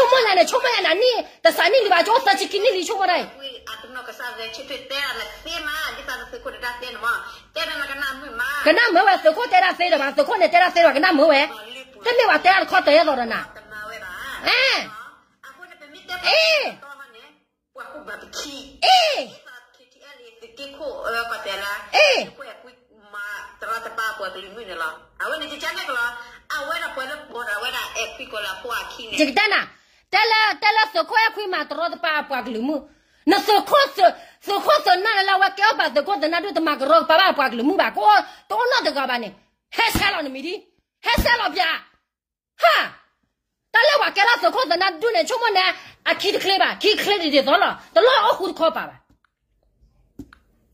ကမိၣ်နၤန့ၣ် ဆိကမိၣ်ယၤနၤနံၣ်, တစးနံၣ်လံဘၣ် ကၠိသၢဆံခံနံၣ်လံ ဆိကမိၣ်တၢ်အံၤ, ကနၣ်မုာ်ဝဲသုးခိၣ်တဲတၢ်သ့ဒီးဘၣ် သုးခိၣ်န့ၣ်တဲတၢ်သ့ဒီးဘၣ် ကနၣ်မုာ်ဝဲ, တမ့ၢ်ဘၣ်တဲတၢ်တခီတၢၤအသိးဒီးနၤ, အ့ အ့ ယကတဲနၤ, တဲလၢ, တဲလၢသုးခိၣ်အဲၣ်ခွံမၤတရီတပါအပှၤကလုာ်မုၢ်, နသုးခိၣ်, သုးခိၣ်သုးနၢ်လၢအဝဲကဲအီၣ်ပာ်သုးခိၣ်သုးနၢ်ဒုး တမၤကရီကပါဘၣ်အပှၤကလုာ်မုၢ်ဘၣ်, တအိၣ်နီတဂၤဘၣ်န့ၣ်, ဟဲဆဲးလီၤနမံၤဒ်, ဟဲဆဲးလီၤပၠး ဟါ, တၢ်လၢပှၤကဲထီၣ်သုးခိၣ်သုးနၢ်ဒုးန့ၣ် ဆိကမိၣ်န့ၣ်, အခံတချ့ဘၣ်, ခံချ့ဒ်သိးလီၤ, တလိၣ်အိၣ်ဃူတခီပၤဘၣ်.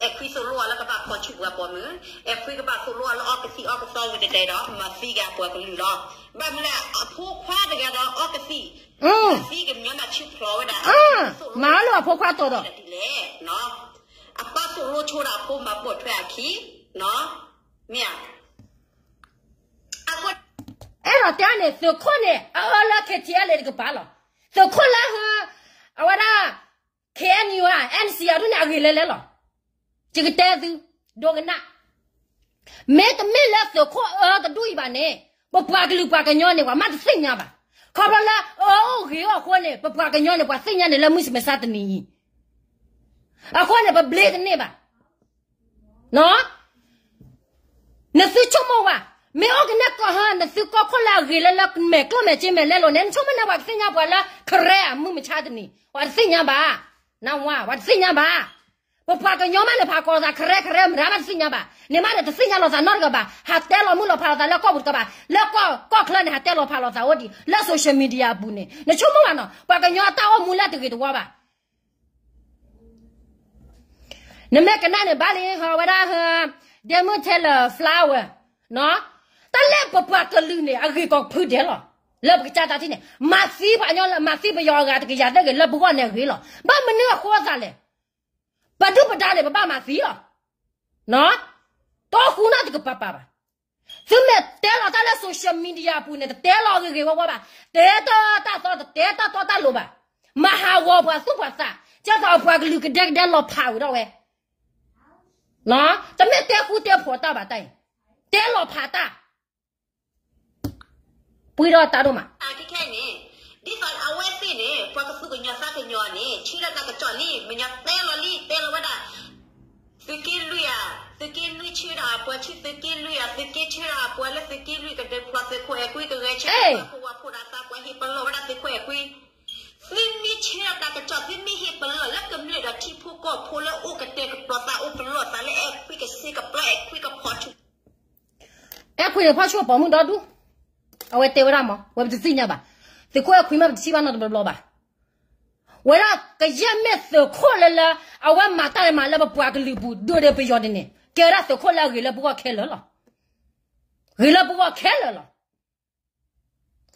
အဲၣ်ခွံသိၣ်လိအီၤလၢကဘၣ်ဖီၣ်ဆူၣ်ပှၤပိာ်မုၣ်, အဲၣ်ခွံကဘၣ်သိၣ်လိအီၤလၢအီကသံၣ်အီကသီဝံၤတတဲဒီး မၤသံက့ၤအပှၤကလုာ်လီၤ. ဘၣ်မနုၤလၢအဖိခွါတဂၤဒီးအီကသံၣ်, မၤသံကညီမၤဆူၣ်ဖျိးဝဲဒၣ်, မၤအီၤလၢအဖိခွါတီၤဒီး, ဒ်လဲၣ်, အပၢ်သိၣ်လိဆိဒီးအဖိမၤပိာ်ထွဲအခံ, မ့ၢ်ဧါ အဲၣ်ဒိးတဲန့ၣ် သုးခိၣ်န့ၣ် အအၢလၢ KTLA တကပၤလီၤ. သုးခိၣ်လၢဟ, အဝဲဒၣ် KNU ဧါ NC အဒိၣ်န့ၣ် အဂ့ၤလဲၤလဲၤလီၤ. ယကတဲသု, ဒိကနၣ်, မ့တမ့ၢ်လၢသုးခိၣ်အၢတဒူၣ်အံၤဘၣ်န့ၣ်, ပပှၤကလုာ်ပှၤကညီန့ၣ် ပှၤမ့ၢ်တသ့ၣ်ညါဘၣ်. ခီဖျိလၢအၢအိၣ်ဂ့ၤအိၣ်အဃိန့ၣ် ပပှၤကညီန့ၣ် ပှၤသ့ၣ်ညါန့ၣ်လၢမုၢ်မဆါတနံၤအံၤ, အဃိန့ၣ် ပဘျ့တန့ၢ်ဘၣ်. နသုဆိကမိၣ်ဝဲ, မ့ၢ်အိၣ်ကနဲၣ်ကီၢ်ဟါ နသုကီၢ်ခိၣ်လၢအဂ့ၤလၢလၢမဲာ်ကျိၣ်မဲာ်စ့မဲာ်လဲလိာ်န့ၣ် နဆိကမိၣ်န့ၣ် ပှၤကသ့ၣ်ညါပှၤလၢခရဲအမုၢ်မဆါတနံၤ, ပှၤတသ့ၣ်ညါဘၣ်. နဝၤ ပှၤတသ့ၣ်ညါဘၣ်. ပပှၤကညီမးန့ၣ် ဖးကီၤလိာ်သး ကရဲကရဲမတၤမးတသ့ၣ်ညါဘၣ်, န့ၣ်မးန့ၣ် တသ့ၣ်ညါလိာ်သးနီတဂၤဘၣ်, ဟးတဲလီၤမုၢ်လီၤဖးလိာ်သးလၢကီၢ်ပူၤတကးဘၣ်, လၢကီၢ်ချၢန့ၣ် ဟးတဲလီၤဖးလိာ်သးအိၣ်ဒံး လၢ social media အပူၤန့ၣ် နဆိကမိၣ်ဘၣ်နီၤ ပှၤကညီအတၢ်အိၣ်မူလၢတဂ့ၤတဝါဘၣ်. နမ့ၢ်ကနၣ်န့ၣ်ဘၣ်လံ ဟးဝဲဒၣ် ဒဲမုၢ်ထဲလၢ flower တၢ်လၢပပှၤကလုာ်န့ၣ် အဂ့ၢ်ကီးဖုဒဲးလီၤ. လၢပကစၢ်တၢ်ထံၣ်န့ၣ် မၤသံပှၤကညီလၢ မၤသံပယီၤအဂၤတကယၤသ့ၣ်ဂ့ၤ လၢပဂီၢ်န့ၣ်အဂ့ၤလီၤ. ဘၣ်မနုၤအဃိသးလဲၣ်, ပဒုၣ်ပဒါန့ၣ် ပဘၣ်မၤသံလီၤ. တအိၣ်ဃူနီတကပၤပၤဘၣ်. သုမ့ၢ်တဲလီၤတၢ်လၢ social media အပူၤန့ၣ် တတဲလီၤဂ့ၤဂ့ၤဝါဝါဘၣ်, တဲတၢ်တီတၢ်သီ တတဲတၢ်တီတၢ်လိၤဘၣ်. မၤဟးဂီၤပှၤသူၣ်ပှၤသး, ကၢ်သိးအပှၤကလုာ်ကဒဲကဒဲလီၤဖးဝဲဒီးဝဲ တမ့ၢ်တဲဃူတဲဖိးတၢ်ဘၣ်တၢ်အံၤ, တဲလီၤဖးတၢ်, ပှံၤဒီးတၢ်ဒိၣ်မး. ခဲခဲအံၤန့ၣ် ဒ်သိးအဝဲသ့ၣ်န့ၣ် ပှၤကသူၣ်ကညီၤသးကညီၤန့ၣ် ဆၢထၢၣ်တၢ်ကစီၣ်လံ မ့ၢ်ညါတဲလီၤလံ တဲလီၤဝဲဒၣ် သုးက့လွံၢ်ဧါ, သုးက့နွံဆၢဒၣ်အပှၤဆူသုးက့လွံၢ်ဧါ, သုးက့ဆၢဒၣ်အပှၤလၢသုးက့လွံၢ်ကဒုးဖျိးသုးခိၣ်အဲၣ်ကွံကဂဲၤဆၢ ပှၤခိၣ်ဝၤခိၣ်ဒၣ်သးပှၤဟ့ၣ်ပလီၢ်ဝဲဒၣ်သုးခိၣ်အဲၣ်ကွံ သုမ့ၢ်ဆၢဒၣ်တၢ်ကစီၣ် သုမ့ၢ်ဟ့ၣ်ပလီၢ်လၢကမျၢၢ်ဒီးထံဖိကီၢ်ဖိလၢအိၣ်ကတဲာ်ကတီၤသးအိၣ်ပလီၢ်သးလၢအဲၣ်ကွံကစ့ကပျၢ်အဲၣ်ကွံကဖီၣ်ဆူ အဲၣ်ကွံန့ၣ်ဖီၣ်ဆူၣ်ပိာ်မုၣ်ဒီဒူၣ်, အဝဲတဲဝဲဒၣ်မး ဝဲပတသ့ၣ်ညါဘၣ်, သုးခိၣ်အဲၣ်ကွံမ့ၢ်ပတထံၣ်ဘၣ်နီတဘျီဘျီဘၣ်. ဝဲဒၣ်ကယဲၢ်မ့ၢ်သုးခိၣ်လၢလၢ အဝဲမၤတၢ်မၤလၢပပှၤကလုာ်ပူၤ ဒိၣ်ဒီးပယီၤန့ၣ်န့ၣ် ကဲဝဲဒၣ်သုးခိၣ်လၢအဂ့ၤလၢပဂီၢ်ခဲလၢာ်လီၤ. ဂ့ၤလၢပဂီၢ်ခဲလၢာ်လီ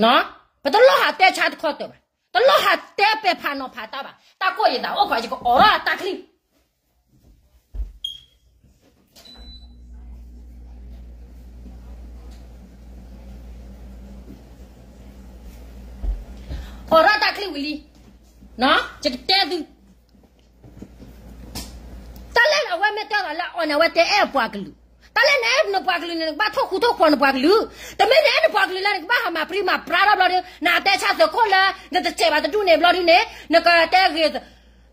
ၤ. ပတလိၣ်ဟးတဲဆါတခီတၢၤဘၣ်, တလိၣ်ဟးတဲပဲာ်ဖးနီၤဖးတၢ်ဘၣ်, တၢ်ကိၢ်ယသးအိၣ်ခိး ယကအိးထီၣ်တၢ်ချံ အိးထီၣ်တၢ်ချံဝံၤလံ, ယကတဲသု, တၢ်လၢအဝဲမ့ၢ်တဲသးလၢအီၤန့ၣ် အဝဲတဲအဲၣ်ပှၤကလုာ်, တၢ်လၢနအဲၣ်နပှၤကလုာ်န့ၣ် နကဘၣ်ထိၣ်ဃူထိၣ်ဖိးနပှၤကလုာ်, တမ့ၢ်နအဲၣ်နပှၤကလုာ်လၢနကဘၣ်ဟးမၤပြံမၤပြါထီၣ်ဘျီဒီး နတဲဆါသုးခိၣ်လၢ နတစဲးဘၣ်တဒူၣ်န့ၣ်ဘျီဒုန့ၣ် နကတဲဂ့ၤ,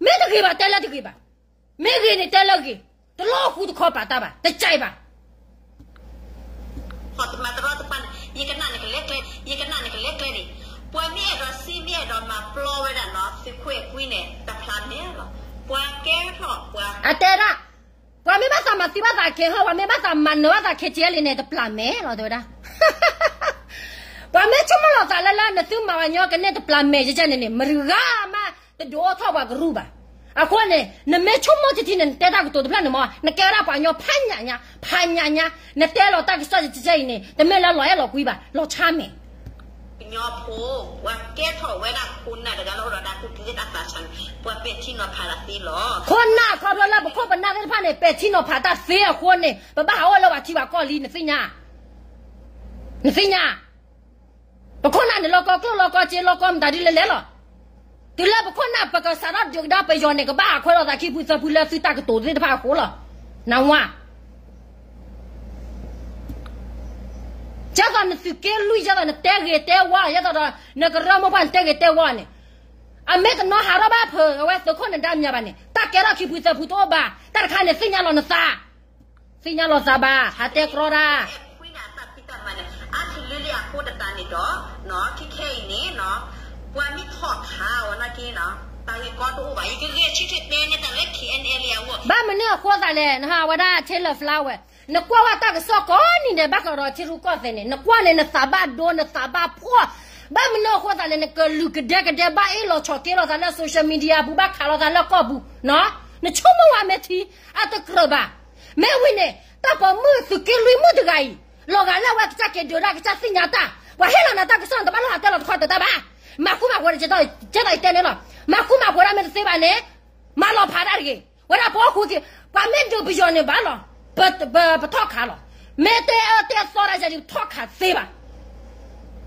မ့ၢ်တဂ့ၤဘၣ်တဲလၢတဂ့ၤဘၣ်, မ့ၢ်ဂ့ၤန့ၣ်တဲလၢဂ့ၤ, တလိၣ်ဃူတခီပာ်တၢ်ဘၣ်, တစဲးဘၣ် တမၤတရီတပါန့ၣ် ယကနၣ်နကလဲၤကျဲ, ယကနၣ်နကလဲၤကျဲန့ၣ်, ပှၤမ့ၢ်အဲၣ်ဒိးစံးမ့ၢ်အဲၣ်ဒိးမၤပျီဝဲဒၣ်နီၤ သုးခိၣ်အဲၣ်ကွံန့ၣ် တဖျးမဲာ်လီၤ, ပှၤကဲထီၣ်ပှၤ အတဲဒၣ်, ပှၤမ့ၢ်ဘၣ်သးမၤသံဘၣ်သးကဲဟီၣ် ပှၤမ့ၢ်ဘၣ်သးမၤနၢၤဘၣ်သးခဲကဲလံန့ၣ် တဖျးမဲာ်လီၤ တဲဝဲဒၣ် ပှၤမ့ၢ်ဆိကမိၣ်လီၤသးလၢလၢ နသုမၤဝဲညီကန့ၢ်တဖျးမဲာ်ကဲကဲန့ၣ်န့ၣ် မတဂၤမး တဒုးအိၣ်ထီၣ်ပှၤကရူၢ်ဘၣ်. အဃိန့ၣ် နမ့ၢ်ဆိကမိၣ်တထံၣ်န့ၣ် နတဲတၢ်ကတိၤတဖျၢၣ်န့ၣ်မ့ၢ် နကဲဝဲဒၣ်ပှၤကညီဖးညၣ်ညါ ဖးညၣ်ညါ, နတဲလီၤတၢ်ကစီၣ်ကဲကဲအံၤန့ၣ် တမ့ၢ်လၢလီၤအဲၣ်လီၤကွံဘၣ် လီၤဆါမဲာ် ကညီဖိ ပှၤကဲထီၣ်ဝဲဒၣ်ခိၣ်နၢ်တဂၤလၢအိၣ်ဒီးတၢ်ကူၣ်တံၢ်သ့ၣ်တၢ်သးဆါန့ၣ် ပှၤပဲာ်ထံနီၤဖးတၢ်သ့လီၤ. ခိၣ်နၢ်ခီဖျိလၢပခိၣ်ပနၢ်သ့ၣ်တဖၣ်န့ၣ် ပဲာ်ထံနီၤဖးတၢ်သ့အဃိန့ၣ် ပဘၣ်ဟးအိၣ်လၢပှၤထံပှၤကီၢ်လံ နသ့ၣ်ညါ နသ့ၣ်ညါ ပခိၣ်နၢ်န့ၣ် လီၢ်ကီၢ်ကျိၣ်လီၢ်ကီၢ်စ့လီၢ်ကီၢ်မတၤဒ်လဲၣ်လဲၣ်လီၤ. တုၤလၢပခိၣ်နၢ်ပကစးထီၣ်ဒုးကဒါပယီၤန့ၣ် ကဘၣ်ဟးခွဲးလိာ်သးခံဖုသၢဖုလၢသုတၢ်ကတိၤသ့ၣ်တဖၣ်အဃိလီၤ. နဝါ ဒ်သိးနသုးက့လွံၢ် ဒ်သိးနတဲဂ့ၤတဲဝါ ဒ်သိးဒီး နကရၢမိၢ်ပှၢ်နတဲဂ့ၤတဲဝါန့ၣ် အမ့ၢ်တနီၤဟးထီၣ်ဘၣ်ဖုးအဝဲသုးခိၣ်နဒါမၠးဘၣ်န့ၣ် တၢ်ကဲထီၣ်ခံဖုသၢဖုတအိၣ်ဘၣ်. တၢ်တခါန့ၣ်သ့ၣ်ညါလီၤနသး သ့ၣ်ညါလီၤသးဘၣ် ဟးတဲကြီတၢ် အထံလၢလံအဃိတတးန့ၣ်ဒီး ခဲခဲအံၤန့ၣ် ပှၤမ့ၢ်ထီၣ်ခးအီၤနာ်က့ တၢ်ဂ့ၢ်ကီတအိၣ်ဘၣ် ယကဂဲၤဆၢထၢၣ်တဲန့ၢ်တၢ်လၢ KNLA အဂီၢ် ဘၣ်မနုၤအဃိသးလဲၣ် နဟးဝဲဒၣ် Taylor Flower နကွၢ်ဝဲတၢ်ကစီၣ်ကိးနံၤဒဲး ဘၣ်ဃးဒီးထံရူၢ်ကီၢ်သဲးန့ၣ် နကွၢ်န့ၣ် နသးဘၣ်ဒိ နသးဘၣ်ဖှီၣ် ဘၣ်မနုၤအဃိသးလဲၣ် နကလုၢ်ကဒဲကဒဲဘၣ်အ့ၣ်လိာ်ဆိးက့လိာ်သးလၢ social media ပူၤ ဘၣ်ခးလိာ်သးလၢကီၢ်ပူၤ နဆိကမိၣ်ဝဲမ့ၢ်ထံ အတကြၢးဘၣ်. မ့ၢ်ဝံၤန့ၣ် တၢ်ပိာ်မုၣ်သုးက့လွံၢ်မုၣ်တဂၤအံၤ လီၤဂာ်လၢအဝဲကစၢ်က့ၤဒုးတၢ်ကစၢ်သ့ၣ်ညါတၢ် ပှၤဟ့ၣ်လီၤနၤတၢ်ကစီၣ် နတဘၣ်လိၣ်ဟးတဲလီၤတခီတၢၤတၢ်ဘၣ်. မၤဃူမၤဖိးဒီး ကဲသိးယတဲန့ၣ်လီၤ မၤဃူမၤဖိးဒၣ်မ့ၢ်တသ့ဘၣ်န့ၣ် မၤလီၤဖးဒၣ်တဂ့ၤ. ဝဲဒၣ်ပအိၣ်ဃူက့ၤ ပှၤမ့ၢ်ဒုးပယီၤန့ၣ်ဘၣ်လီၤ ပထီၣ်ခးလီၤ. မ့ၢ်တဲအၢတဲသီဒၣ်ယၤဒုး ပထီၣ်ခးသ့ဘၣ်.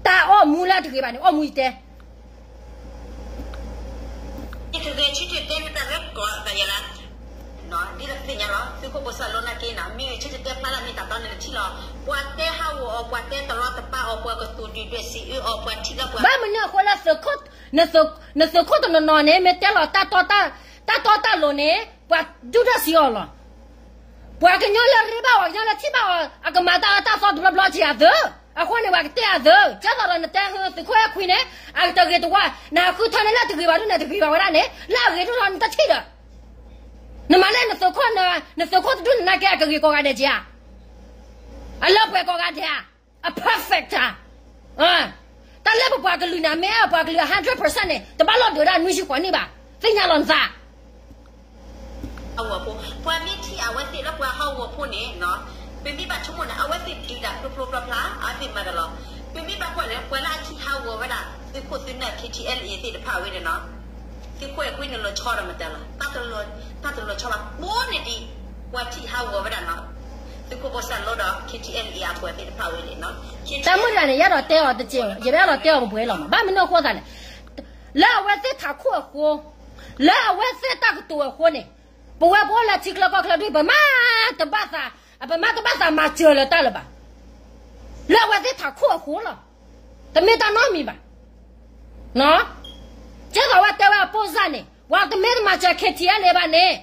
တၢ်အိၣ်မူလၢတဂ့ၤဘၣ်န့ၣ် အိၣ်မူယတဲ ယကဂဲၤဆၢထၢၣ်တဲန့ၢ်တၢ်လၢကီးသးယဲလၢ ဒ်သိးသ့ၣ်ညါလီၤ သုးခိၣ်ဖိစီၤလိနာ်က့နီၤ မ့ၢ်ဂဲၤဆၢထၢၣ်တဲဖျါလၢမ့ၢ်တၢ်တီန့ၣ်လၢထံလီၤ. ပှၤတဲဟးဂီၤအီၤ ပှၤတဲတရီတပါအီၤ ပှၤကသူၣ်ဒုၣ်ဒွဲၣ်စံးအၢအီၤ ပှၤထံၣ်လၢပှၤ ဘၣ်မနုၤအဃိလၢသုးခိၣ် နသုးခိၣ်တနီၤနီၤန့ၣ် မ့ၢ်တဲလီၤတၢ်တီတၢ်လိၤန့ၣ် ပှၤဒုၣ်ဒွဲၣ်စံးအီၤလီၤ. ပှၤကညီလၢရ့ဘၣ်အီၤ ကညီလၢထံၣ်ဘၣ်အီၤ အကမၤတၢ်အၢတၢ်သီတဘျီဘျီက့ၤအသုး အဃိန့ၣ် ပှၤကတဲအသုး ကဲသိးဒီးနတဲသုးခိၣ်အဲၣ်ခွံန့ၣ် အတဂ့ၤတဝါ နဟးဃုထၢန့ၢ်လၢတဂ့ၤဘၣ်ဒ်န့ၣ် တဂ့ၤဘၣ်ဝဲဒၣ်န့ၣ် လၢအဂ့ၤဒိၣ်ထီၣ်နတထံၣ်ဒီး နမၤလၢနသုးခိၣ်, နသုးခိၣ်တဒူၣ်န့ၣ် နကဲအကဂ့ၤကိးဂၤဒဲးဧါ, အလၢပှဲၤကိးဂၤဒဲးဧါ, အ perfect ဧါ. တၢ်လၢပပှၤကလုာ်န့ၣ် မ့ၢ်ပှၤကလုာ်အ hundred percent န့ၣ် တဘၣ်လီၢ်ဒုးဒၣ်နွံဆံဃိးနံၣ်ဘၣ်, သ့ၣ်ညါလီၤနသး ဟီၣ်ဝီၤဖိ, ပှၤမ့ၢ်ထံၣ်အဝဲသ့ၣ်လၢပှၤဟီၣ်ဝီၤဖိန့ၣ်, ပမ့ၢ်ဘၣ်ဆိကမိၣ်န့ၣ် အဝဲသ့ၣ်ဒုးဒၣ်ဖျိဖျိဖျါဖျါ အဝဲသ့ၣ်မၤတၢ်လီၤ. ပမ့ၢ်ဘၣ်ကွၢ်န့ၣ် ပှၤလၢအထံၣ်ဟးဂီၤဝဲဒၣ် သုးခိၣ်သုးနၢ် K T L A သ့ၣ်တဖၣ်ဝဲန့ၣ်နီၤ, သုးခိၣ်အဲၤကွံနလိၤဆီဒီးမတၤလီၤ, တၢ်တလိၤဆီဘၣ် ပိန့ၣ်ဒံး ပှၤထံၣ်ဟးဂီၤဝဲဒၣ်နီၤ, သုးခိၣ်ဖိစၢ်လိဒီး K T L A အပှၤသ့ၣ်တဖၣ်ဝဲန့ၣ်နီၤ, တၢ်မုၢ်တဂၤန့ၣ် ယအဲၣ်ဒိးတဲအီၤတက့ၢ်, ယအဲၣ်ဒိးတဲအီၤပှဲၤပှဲၤလီၤမး, ဘၣ်မနုၤအဃိသးလဲၣ်, လၢအဝဲသ့ၣ်ထးခိၣ်အဃိ, လၢအဝဲသ့ၣ်တၢ်ကတိၤအဃိန့ၣ်, ပဝဲပအိၣ်လၢထံချၢကီၢ်ချၢဒ် ပမၤတဘၣ်သး, ပမၤတဘၣ်သးမၤစၢၤလၢၤတၢ်လၢၤဘၣ်, လၢအဝဲသ့ၣ်ထးခိၣ်အဃိလီၤ, တမ့ၢ်တၢ်နီတမံၤဘၣ်. ကဲသိးဝဲတဲဝဲအပိၢ်စၢ်န့ၣ် ပှၤတမ့ၢ်တမၤစၢၤ K T L A ဘၣ်န့ၣ်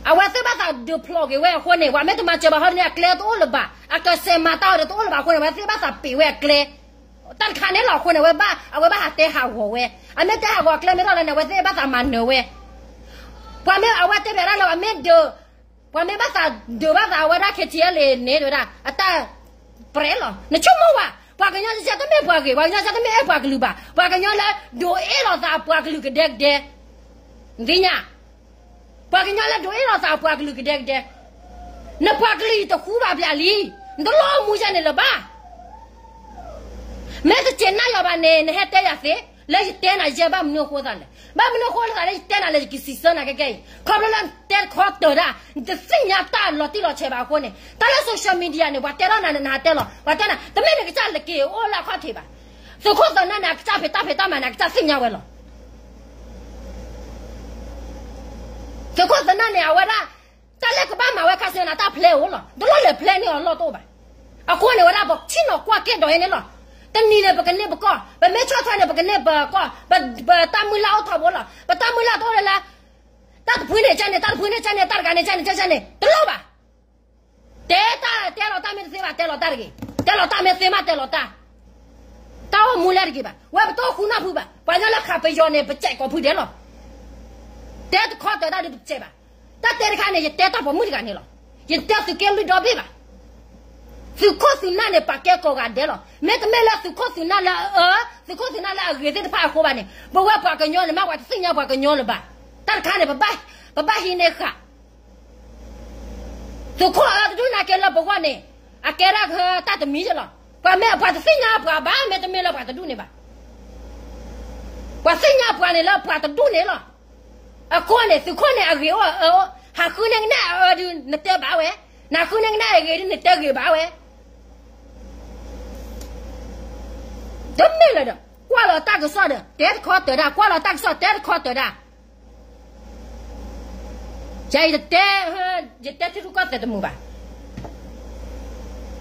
အဝဲသ့ၣ်ဘၣ်သးဒုးဖျိးက့ၤဝဲအဃိန့ၣ် ပှၤမ့ၢ်တမၤစၢၤဘၣ်ဟီဒ်န့ၣ် အကျဲတအိၣ်လၢၤဘၣ်, အကစဲးမၤတၢ်အီၤဒီးတအိၣ်လၢၤဘၣ်အဃိန့ၣ် အဝဲသ့ၣ်ဘၣ်သးပ့ၤဝဲအကျဲ, တၢ်တခါန့ၣ်လီၤအဃိန့ၣ် အဝဲဘၣ်ဟးတဲဟးဂီၤဝဲ, အမ့ၢ်တဲဟးဂီၤအကျဲမ့ၢ်ထီၣ်လၢန့ၣ် အဝဲသ့ၣ်ဘၣ်သးမၤနၢၤဝဲ, ပှၤမ့ၢ်အဝဲတဲဘၣ်ဒၣ်လၢ ပှၤမ့ၢ်ဒုး, ပှၤမ့ၢ်ဘၣ်သးဒုးဘၣ်သးအဝဲဒၣ် K T L A န့ၣ် တဝဲဒၣ် အတၢ်ပြဲလီၤ, နဆိကမိၣ်ဝဲ, ပှၤကညီကစၢ်တမ့ၢ်ပှၤဂ့ၤ, ပှၤကညီကစၢ်တမ့ၢ်အဲၣ်ပှၤကလုာ်ဘၣ်, ပှၤကညီလၢဒုးအ့ၣ်လိာ်သးအပှၤကလုာ်ကဒဲကဒဲ, နသ့ၣ်ညါ ပှၤကညီလၢဒုးအ့ၣ်လိာ်သးအပှၤကလုာ်ကဒဲကဒဲ, နပှၤကလုာ်အံၤတဃူဘၣ်ဘျးလံ, နတလိၣ်မူယဲန့ၣ်လၢၤဘၣ်. မ့ၢ်တစဲးနၢ်ယီၤဘၣ်န့ၣ် နဟဲတဲယၤသ့, လၢယတဲနၤယဲဘၣ်မနုၤအဃိသးလဲၣ်, ဘၣ်မနုၤအဃိသးလၢယတဲနၤလၢယကစံးဆၢနၤကဲကဲအံၤ, ခီဖျိလၢနတဲတခီတၢၤဒၣ်, နတသ့ၣ်ညါတၢ်လီၤတံၢ်လီၤဆဲးဘၣ်အဃိန့ၣ် တၢ်လၢ social media န့ၣ် ပှၤတဲထီၣ်နၤန့ၣ် နဟးတဲလီၤ, ပှၤတဲနၤ တမ့ၢ်နကစၢ်လၢက့ၤအိၣ်လၢအခီၣ်ထံးဘၣ်. သုးခိၣ်သုးနၢ်န့ၣ် အကစၢ်ဖံးတၢ်ဖံးတၢ်မၤန့ၣ် အကစၢ်သ့ၣ်ညါဝဲလီၤ. သုးခိၣ်သုးနၢ်န့ၣ် အဝဲဒၣ် တၢ်လၢကဘၣ်မၤဝဲခါဆူညါန့ၣ် တၢ်ဖျဲအိၣ်လီၤ, တလိၣ်လဲၤဖျဲန့ၢ်အီၤလီၢ်တအိၣ်ဘၣ်. အဃိန့ၣ် ဝဲဒၣ်ပထံၣ်နီၤကွၢ်ကဲဒီးအံၤန့ၣ်လီၤ. တနံၤန့ၣ် ပကန့ၢ်ပကီၢ်, ပမ့ၢ်ဆီၣ်ထွဲန့ၣ် ပကန့ၢ်ပကီၢ်, ပတၢ်မုၢ်လၢ်အိၣ်ထီဘိလီၤ. ပတၢ်မုၢ်လၢ်တအိၣ်လၢၤလၢ တၢ်တဖုန့ၣ်ကဲန့ၣ်, တၢ်တဖုန့ၣ်ကဲန့ၣ်, တၢ်တဂၤန့ၣ်ကဲန့ၣ်, ကဲန့ၣ် တလိၣ်ဘၣ်. တဲတၢ်တဲလီၤတၢ်မ့ၢ်တသ့ဘၣ် တဲလီၤတၢ်တဂ့ၤ, တဲလီၤတၢ်မ့ၢ်သ့မးတဲလီၤတၢ်, တၢ်အိၣ်မူလၢတဂ့ၤဘၣ်. ဝဲပတအိၣ်ဃူနၢ်ဖုဘၣ်, ပှၤကညီလၢခးပယီၤန့ၣ် ပစဲးကိးဖုဒဲးလီၤ. တဲတခီတၢၤတၢ်ဒုးပစဲးဘၣ်. တၢ်တဲတခါန့ၣ် ယတဲတၢ်ပိာ်မုၣ်တဂၤန့ၣ်လီၤ. ယတဲသုးက့လွံၢ်ဒီဘ့ၣ်ဘၣ်. သုးခိၣ်သုးနၢ်န့ၣ် ပာ်ကဲကိးဂၤဒဲးလီၤ. မ့တမ့ၢ်လၢသုးခိၣ်သုးနၢ်လၢအအၢ, သုးခိၣ်သုးနၢ်လၢအဂ့ၤသ့ၣ်တဖၣ်အဃိဘၣ်န့ၣ် ပဝဲပှၤကညီန့ၣ် မ့ၢ်ပှၤတသ့ၣ်ညါပှၤကညီလၢၤဘၣ်. တၢ်တခါန့ၣ် ပဘၣ်ဟံးန့ၢ်ဃာ် သုးခိၣ်အၢတဒူၣ်န့ၣ်ကဲလၢပဂီၢ်န့ၣ် အကဲဒၣ်တၢ်တမံၤလီၤ. ပှၤမ့ၢ်ပှၤတသ့ၣ်ညါပှၤဘၣ် မ့တမ့ၢ်လၢပှၤတဒူၣ်န့ၣ်ဘၣ်. ပှၤသ့ၣ်ညါပှၤန့ၣ်လၢပှၤတဒူၣ်န့ၣ်လီၤ. အဃိန့ၣ် သုးခိၣ်န့ၣ်အဂ့ၤအိၣ်အအၢအိၣ်, ဟးဃုန့ၢ်ကနၣ်အအၢဒုးနတဲဘၣ်ဝဲ, နဃုန့ၢ်ကနၣ်အဂ့ၤဒုးနတဲဂ့ၤဘၣ်ဝဲ တမ့ၢ်လၢၤဒီး ကွၢ်လီၤတၢ်ကစီၣ်ဒီး တဲတခီတၢၤဒၣ်, ကွၢ်လီၤတၢ်ကစီၣ်တဲတခီတၢၤဒၣ်. ယတဲ, ယတဲထံရူၢ်ကီၢ်သဲးတမုာ်ဘၣ်.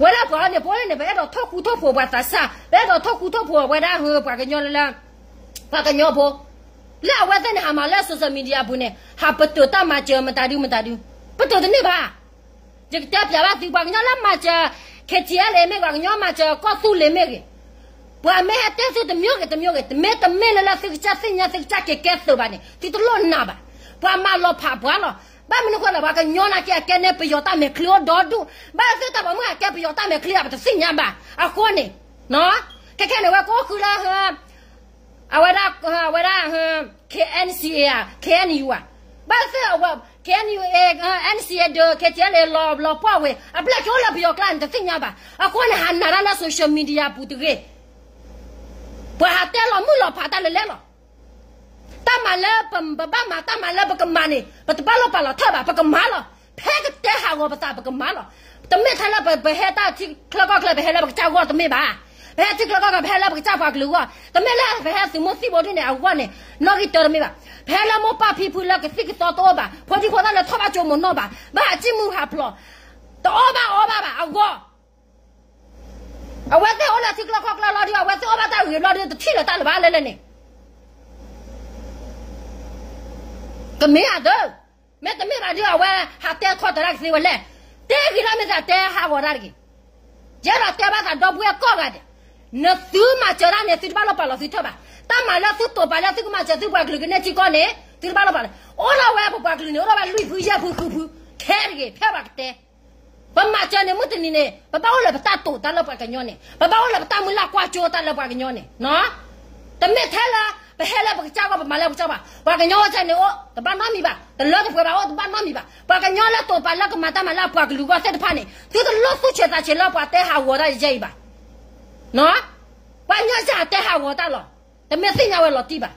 ဝဲဒၣ်ပှၤန့ၣ် ပအိၣ်လၢန့ၣ် ပအဲၣ်ဒိးထိၣ်ဃူထိၣ်ဖိးပှၤသးစၢ်, ပအဲၣ်ဒိးထိၣ်ဃူထိၣ်ဖိးဝဲဒၣ်ဟၢ ပှၤကညီလၢ ပှၤကညီဖိ, လၢအဝဲသ့ၣ်န့ၣ် ဟးမၤလၢ social media ပူၤန့ၣ် ဟးပတုာ်တၢ်မၤစၢၤမတၤဒုမတၤဒု, ပတုာ်တန့ၢ်ဘၣ်. ယကတဲပျးဘၣ်သု ပှၤကညီလၢမၤစၢၤ K T L A မ့ၢ်ဂ့ၤ, ပှၤကညီမၤစၢၤကီၢ်သူလ့ၤမ့ၢ်ဂ့ၤ, ပှၤမ့ၢ်ဟဲတဲသုတမျိုးဂ့ၤတမျိုးဂ့ၤ, တမ့ၢ်တမ့ၢ်လၢလၢသုကစၢ်သ့ၣ်ညါသုကစၢ်က့ၤကဲသုးဘၣ်န့ၣ် သုတလိၣ်နာ်ဘၣ်. ပှၤမၤလီၤဖးပှၤလီၤ. ဘၣ်မနုၤဃိလဲၣ် ပှၤကညီနာ်က့အကဲန့ၣ် ပယီၤတၢ်မဲာ်ချံအိၣ်ဒီဒူၣ်, ဘၣ်သ့ၣ်တၢ်ပိာ်မုၣ်အကဲပယီၤတၢ်မဲာ်ချံအပတသ့ၣ်ညါဘၣ်. အဃိန့ၣ် ခဲခဲန့ၣ် ဝဲကအိၣ်ဃုလၢ အဝဲဒၣ် အဝဲဒၣ် K N C A ဧါ K N U ဧါ, ဘၣ်သ့ၣ်အဝဲ K N U A N C A ဒီး K T L A လီၤလီၤပှီၢ်ဝဲ အဘျဲၣ်ကအိၣ်လၢပယီၤကျါန့ၣ် တသ့ၣ်ညါဘၣ်. အဃိန့ၣ် ဟးနာ်တၢ်လၢ social media ပူၤတဂ့ၤ. ပှၤဟးတဲလီၤမုၢ်လီၤဖးတၢ်လဲၤလဲၤလီၤ. တၢ်မၤလၢပဘၣ်မၤ တၢ်မၤလၢပကမၤန့ၣ် ပတဘၣ်လိၣ်ပာ်လီၤထၢၣ်ဘၣ် ပကမၤလီၤ. ဖဲကတဲဟးဂီၤပသးပကမၤလီၤ. တမ့ၢ်ထဲလၢပဟဲတၢ်ထံချၢကီၢ်ချၢ ပဟဲလၢပကစၢ်ဂီၢ်တမ့ၢ်ဘၣ်. ပဟဲထံချၢကီၢ်ချၢ ပဟဲလၢပကစၢ်ပှၤကလုာ်ဂီၢ်, တမ့ၢ်လၢပဟဲသုးမုၢ်သံၣ်ဘိဒ်န့ၣ်အဂီၢ်န့ၣ် နီၣ်ဂံၢ်တၢတမ့ၢ်ဘၣ်. ပဟဲလၢမိၢ်ပၢ်ဖံဖုလၢကသံၣ်ကသီတအိၣ်ဘၣ်, ဖိဒံဖိသၣ်လၢထီၣ်ဘၣ်ကၠိမိၢ်နီၢ်ဘၣ်, ဘၣ်ဟးစံၣ်မုၢ်ဟးဖျိး, တအီၣ်ဘၣ်အီဘၣ်ဘၣ်အဂီၢ် အဝဲသ့ၣ်အိၣ်လၢထံချၢကီၢ်ချၢလီၤဒီး အဝဲသ့ၣ်အိၣ်ဘၣ်တၢ်ဂ့ၤဘျီဒီး တထံၣ်လၢၤတၢ်လၢၤဘၣ်လဲၣ်လဲၣ်န့ၣ် ကမ့ၢ်ဧါသၢ, မ့တမ့ၢ်ဘၣ်ဒီး အဝဲဟးတဲခီတၢၤတၢ်ကသ့ဝဲလဲၣ်. တဲဂ့ၤထီၣ်မ့ၢ်သးတဲဟးဂီၤတၢ်တဂ့ၤ. ယအဲၣ်ဒိးတဲဘၣ်သးဒီပုၢ်ဝဲၢ်ကိးဂၤဒဲး, နသုမၤစၢၤတၢ်န့ၣ် သုတဘၣ်လိၣ်ပာ်လီၤသုထၢၣ်ဘၣ်. တၢ်မၤလၢသုတိာ်ပာ်လၢသုကမၤစၢၤသုပှၤကလုာ်ကန့ၢ်ထံကီၢ်န့ၣ် သုတဘၣ်လီၤပာ်လဲၣ်. အိၣ်ထီၣ်ဝဲပပှၤကလုာ်န့ၣ် အိၣ်ထီၣ်ဝဲလွံၢ်ဖုယဲၢ်ဖုဃုဖု ထဲတဂ့ၤ ဖဲပှၤကတဲ ပမၤစၢၤန့ၣ် မုၢ်တနံၤန့ၣ် ပဘၣ်အိၣ်လၢပတၢ်တိာ်တၢ်လၢပှၤကညီန့ၣ် ပဘၣ်အိၣ်လၢပတၢ်မုၢ်လၢ်ကွၢ်စိတၢ်လၢပှၤကညီန့ၣ် တမ့ၢ်ထဲလၢ ပဟဲလၢပကစၢ်ဂီၢ် ပမၤလၢပကစၢ်ဘၣ်. ပှၤကညီဝဲန့ၣ်အိၣ် တဘၣ်နီတမံၤဘၣ်, တလၢတပှဲၤဘၣ်အိၣ် တဘၣ်နီတမံၤဘၣ်. ပှၤကညီလၢတိာ်ပာ်လၢကမၤတၢ်မၤလၢအပှၤကလုာ်အဂီၢ်သ့ၣ်တဖၣ်န့ၣ် သုတလိၣ်သူၣ်ဆဲးသးဆဲးလၢပှၤတဲဟးဂီၤတၢ်ယဲအံၤဘၣ်. ပှၤကညီစ့ၢ်ဟးတဲဟးဂီၤတၢ်လီၤ. တမ့ၢ်သ့ၣ်ညါဝဲလီၤတံၢ်ဘၣ်.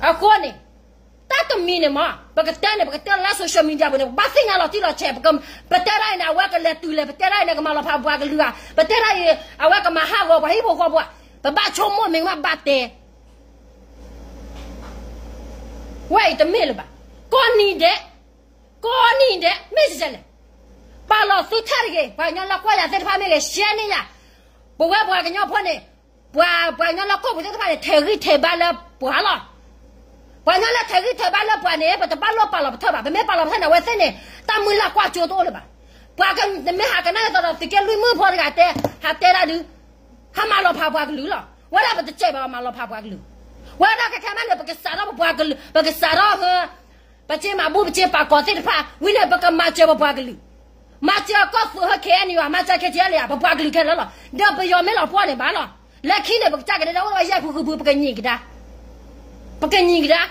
အဃိန့ၣ် တၢ်တမံၤန့ၣ်မ့ၢ် ပကတဲန့ၣ် ပကတဲလၢ social media ပူၤန့ၣ် ပဘၣ်သ့ၣ်ညါလီၤတံၢ်လီၤဆဲး, ပတဲဒၣ်အံၤန့ၣ် အဝဲကလဲၤတုၤလဲၤ, ပတဲဒၣ်အံၤန့ၣ် ကမၤလီၤဖးပှၤကလုာ်ဧါ, ပတဲဒၣ်အံၤ အဝဲကမၤဟးဂီၤပှၤဟံၣ်ဖိဃီဖိဧါ, ပဘၣ်ဆိကမိၣ်မ့ၢ်ကမၣ်ဘၣ်တဲ ဝဲအံၤတမ့ၢ်လၢၤဘၣ်. ကိးနံၤဒဲး, ကိးနံၤဒဲး မ့ၢ်စဲလဲၣ်. ပာ်လီၤသုထဲတဂ့ၤ, ပှၤကညီလၢကွၢ်ယၤသ့ၣ်တဖၣ်မ့ၢ်ဂ့ၤ ရှဲန့ၢ်ယၤ, ပဝဲပှၤကညီဖိန့ၣ် ပှၤ ပှၤကညီလၢကီၢ်ပူၤသ့ၣ်တဖၣ်န့ၣ် ထဲးဂံၢ်ထဲးဘါလၢပှၤလီၤ. ပှၤကညီလၢထဲးဂံၢ်ထဲးဘါလၢပှၤန့ၣ် ပတဘၣ်လိၣ်ပာ်လီၤပထၢၣ်ဘၣ်. ပမ့ၢ်ပာ်လီၤပထၢၣ်န့ၣ် အဝဲသ့ၣ်န့ၣ် တၢ်မုၢ်လၢ်ကွၢ်စိတအိၣ်လၢၤဘၣ်. ပှၤက နမ့ၢ်ဟးကနၣ်သိးဒီးသုးက့လွံၢ်မုၣ်ဖိတဂၤတဲ, ဟးတဲဒၣ်ဒုး, ဟးမၤလီၤဖးပှၤကလုာ်လီၤ. ဝဲဒၣ်ပတစဲးဘၣ်မၤလီၤဖးပှၤကလုာ်, ဝဲဒၣ်ခဲခဲမးန့ၣ် ပကစးထီၣ်ပပှၤကလုာ်, ပကစးထီၣ်ဟၢ ပစ့မၤဘူၣ်ပစ့ပာ်ကီၤသ့ၣ်တဖၣ်, ဝံၤန့ၣ် ပကမၤစၢၤပပှၤကလုာ်, မၤစၢၤကီၢ်သူးဟၢ ခ့ၣ်အဲၣ်ယူၣ် မၤစၢၤ ခ့ၣ်ထံၣ်အဲၣ်လၢယၤ ပပှၤကလုာ်ခဲလၢာ်လီၤ. ဒီးပယီၤမ့ၢ်လီၤပှီၢ်န့ၣ်ဘၣ်လီၤ. လၢခံန့ၣ် ပကစၢ်ကဒဲဒၣ်အိၣ်ဝဲယဲၢ်ဖုဃုဖု ပကညံးကဒါ, ပကညံးကဒါ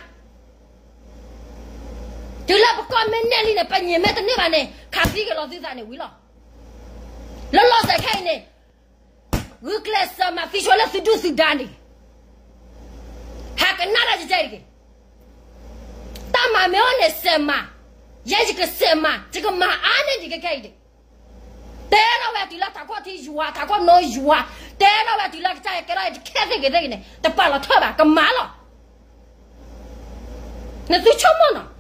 တုၤလၢပကီၢ်မ့ၢ်နဲၣ်လံန့ၣ် ပညံးမ့ၢ်တန့ၢ်ဘၣ်န့ၣ် ခးသံက့ၤလီၤသုသးန့ၣ်ဝံၤလီၤ. လၢလီၤစဲးခဲအံၤန့ၣ် ဂုာ်ကျဲးစၢးမၤသံဆိလၢသုဒုၣ်သုဒါန့ၣ်, ဟးကနၣ်တၢ်ယဲအံၤတဂ့ၤ. တၢ်မၤမ့ၢ်အိၣ်န့ၣ်စဲးမၤ, ယဲယကစဲးမၤ, ယကမၤအါန့ၢ်ဒံးခဲခဲအံၤဒံး. တဲထီၣ်ဝဲတုၤလၢထးခိၣ်ထံယွၤ, ထးခိၣ်နိယွၤ, တဲထီၣ်ဝဲတုၤလၢကစၢ်ယွၤကဲထီၣ်အံၤတခဲသ့ဂ့ၤသ့ဂ့ၤန့ၣ် တပာ်လီၤထၢၣ်ဘၣ်, ကမၤလီၤ. နသုဆိကမိၣ်နီၤ,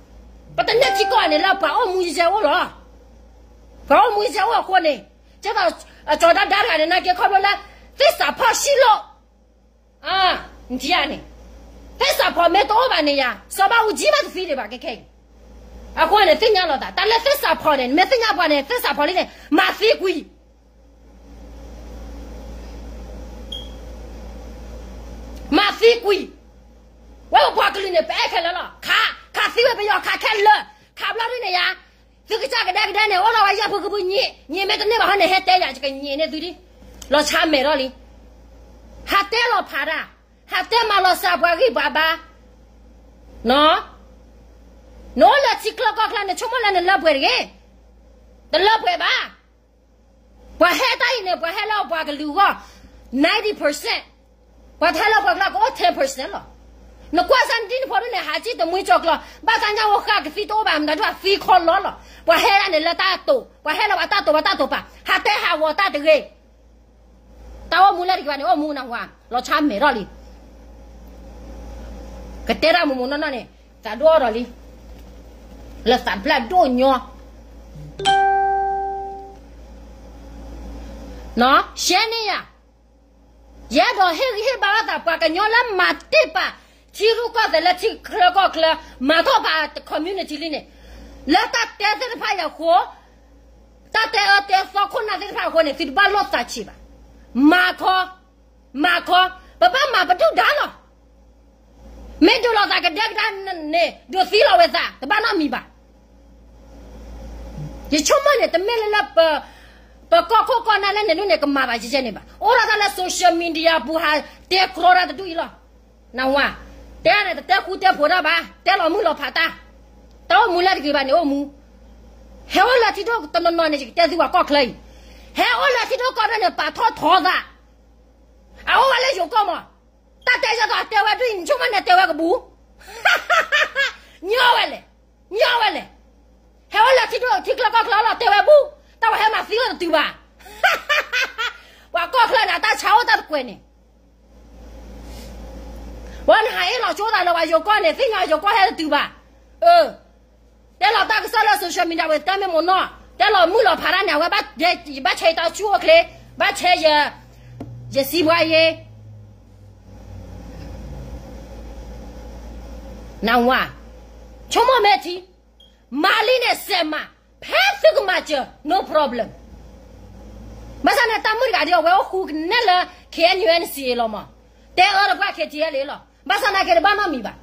ပတန့ၢ်ထံကီၢ်န့ၣ် လၢပှၤအိၣ်မူယဲၢ်အိၣ်လီၤ. ပှၤအိၣ်မူယဲၢ်အိၣ်အဃိန့ၣ်, ကဲသိး ကၠီၤဒၣ်ဒါတဂၤန့ၣ် နာ်က့ခီဖျိလၢ သစ္စာဖောက်ရှိလို့, နထံၣ်ဧါန့ၣ်, သစ္စာဖောက်မ့ၢ်တအိၣ်ဘၣ်န့ၣ်ယၤ စီၤဘၣ်အူကၠံမ့ၢ်တသံဒံးဘၣ်ခဲခဲအံၤ. အဃိန့ၣ် သ့ၣ်ညါလီၤသး တၢ်လၢသစ္စာဖောက်န့ၣ် နမ့ၢ်သ့ၣ်ညါပှၤန့ၣ် သစ္စာဖောက်လံန့ၣ် မၤသံကွံာ် မၤသံကွံာ်, ဝဲပပှၤကလုာ်န့ၣ် ပအဲၣ်ခဲလၢာ်လီၤ. ခး, ခးသံဝဲပယီၤခးခဲလၢာ်, ခးဘျီဒ်န့ၣ်ယါ, သုကစၢ်ကဒဲကဒဲန့ၣ် အိၣ်ထီၣ်ဝဲယဲၢ်ဖုဃုဖုညံး, ညံးမ့ၢ်တန့ၢ်ဘၣ်ဟီန့ၣ် ဟဲတဲယၤ ယကညံးန့ၢ်သုဒံး, လီၤဆါမဲာ်ထီၣ်လံ. ဟးတဲလီၤဖးတၢ်, ဟးတဲမၤလီၤစၢ်ပှၤဂံၢ်ပှၤဘါ, နအိၣ်လၢထံချၢကီၢ်ချၢန့ၣ် ဆိကမိၣ်လၢနလၢပှဲၤတဂ့ၤ, တလၢပှဲၤဘၣ်. ပှၤဟဲတၢ်အံၤန့ၣ် ပှၤဟဲလၢပှၤကလုာ်အဂီၢ် ninety percent, ပှၤတဟဲလၢပှၤကလုာ်ကအိၣ် ten percent လီၤ. နကွၢ်စၢ်နဒံနဖိဒ်န့ၣ် ဟးစံၣ်တမှံကၠီၤကျီၤ, ဘၣ်တၢ်ညၣ်ဝဲဃၣ်ကသံတအိၣ်ဘၣ် မတၤဒုးသံခီလီၤလီၤ. ပှၤဟဲဒၣ်န့ၣ်လၢတၢ်တိာ်, ပှၤဟဲလၢပှၤတၢ်တိာ် ပှၤတၢ်တိာ်ပာ်, ဟးတဲဟးဂီၤတၢ်တဂ့ၤ. တၢ်အိၣ်မူလၢတဂ့ၤဘၣ်န့ၣ် အိၣ်မူနၢ်ဟူဧါ, လီၤဆါမဲာ်ထီၣ်လံ. ကတဲတၢ်မူးမူးနီၢ်နီၢ်န့ၣ် သးဒိၣ်အီၤဒီးလံ, လၢသးပျၢ်ဒိၣ်ညီ, ရှဲန့ၢ်ယၤ, ယအဲၣ်ဒိးဟ့ၣ်ဂံၢ်ဟ့ၣ်ဘါလိာ်သး ပှၤကညီလၢမၤတ့ၢ်ပာ် ထံရူၢ်ကီၢ်သဲးလၢထံချၢကီၢ်ချၢ, မၤထီၣ်ပာ် community လံန့ၣ်, လၢတၢ်တဲသ့ၣ်တဖၣ်အံၤအဃိ, တၢ်တဲအၢတဲသီခိၣ်နၢ်သ့ၣ်တဖၣ်အဃိန့ၣ် သုတဘၣ်လိာ်သးဆံးဘၣ်. မၤခီ, မၤခီ, ပဘၣ်မၤပဒုၣ်ဒါလီၤ. မ့ၢ်ဒုးလိာ်သးကဒဲကဒါန့ၣ် ဒုးသံလီၤဝဲသး တဘၣ်နီတမံၤဘၣ်. ယဆိကမိၣ်န့ၣ် တမ့ၢ်လၢလၢပ ပကီၢ်ခိၣ်ကီၢ်နၢ်လၢန့ၣ်ဒ်န့ၣ် ကမၤဘၣ်ယဲန့ၣ်ဘၣ်. အိၣ်ဒီးတၢ်လၢ social media ပူၤဟးတဲကြီတၢ်တဒူၣ်အံၤလီၤ. နဝၤ, တဲန့ၣ် တတဲဃူတဲဖိးတၢ်ဘၣ်, တဲလီၤမုၢ်လီၤဖးတၢ်, တၢ်အိၣ်မူလၢတဂ့ၤဘၣ်န့ၣ်အိၣ်မူ, ဟဲအိၣ်လၢထံဒိၣ်တနီၤနီၤန့ၣ် ယကတဲသုပှၤကီၢ်ချၢအံၤ, ဟဲအိၣ်လၢထံဒိၣ်ကီၢ်ဒိၣ်န့ၣ် ပာ်ထီၣ်ထီသး အအိၣ်ဝဲလၢယိၤကီၢ်မး, တၢ်တဲယဲသိးတဲဝဲဒ်အံၤ နဆိကမိၣ်န့ၣ်တဲဝဲကဘူး, ညီဝဲလဲၣ်, ညီဝဲလဲၣ်, ဟဲအိၣ်လၢထံဒိၣ်ထံချၢကီၢ်ချၢလီၤ တဲဝဲဘူး, တၢ်ဝဲဟဲမၤသံအိၣ်တတုၤဘၣ်, ပှၤကီၢ်ချၢန့ၣ် တၢ်ဆါအိၣ်တၢ်တကွဲးန့ၣ် ဝဲနဟးအ့ၣ်လီၤကၠိသးလၢပှၤယိၤကီၢ်န့ၣ် သ့ၣ်ညါယိၤကီၢ်ဟဲတတုၤဘၣ်, အၢ တဲလီၤတၢ်ကစီၣ်လၢ social media ဝဲတၢ်မ့ၢ်မိၢ်နီၢ် တဲလီၤမုၢ်လီၤဖးတၢ်န့ၣ် အဝဲဘၣ် ယဘၣ်ဆဲးယတၢ်ဆူၣ်အိၣ်ချ့, ဘၣ်ဆဲးယ ယစံးပှၤယ့ နဝၤ, ဆိကမိၣ်မ့ၢ်ထံ, မၤလံန့ၣ်စဲးမၤ, ဖဲသုကမၤစၢၤ no problem. ဘၣ်ဆၣ်န့ၣ် တၢ်မုၣ်တဂၤဒီး အဝဲအိၣ်ဃူကနဲၣ်လၢ K N U N C လီၤမး, တဲအၢဒီးပှၤ K T L လီၤ. ဘၣ်ဆၣ်နာ်က့ဒီးဘၣ်နီတမံၤဘၣ်.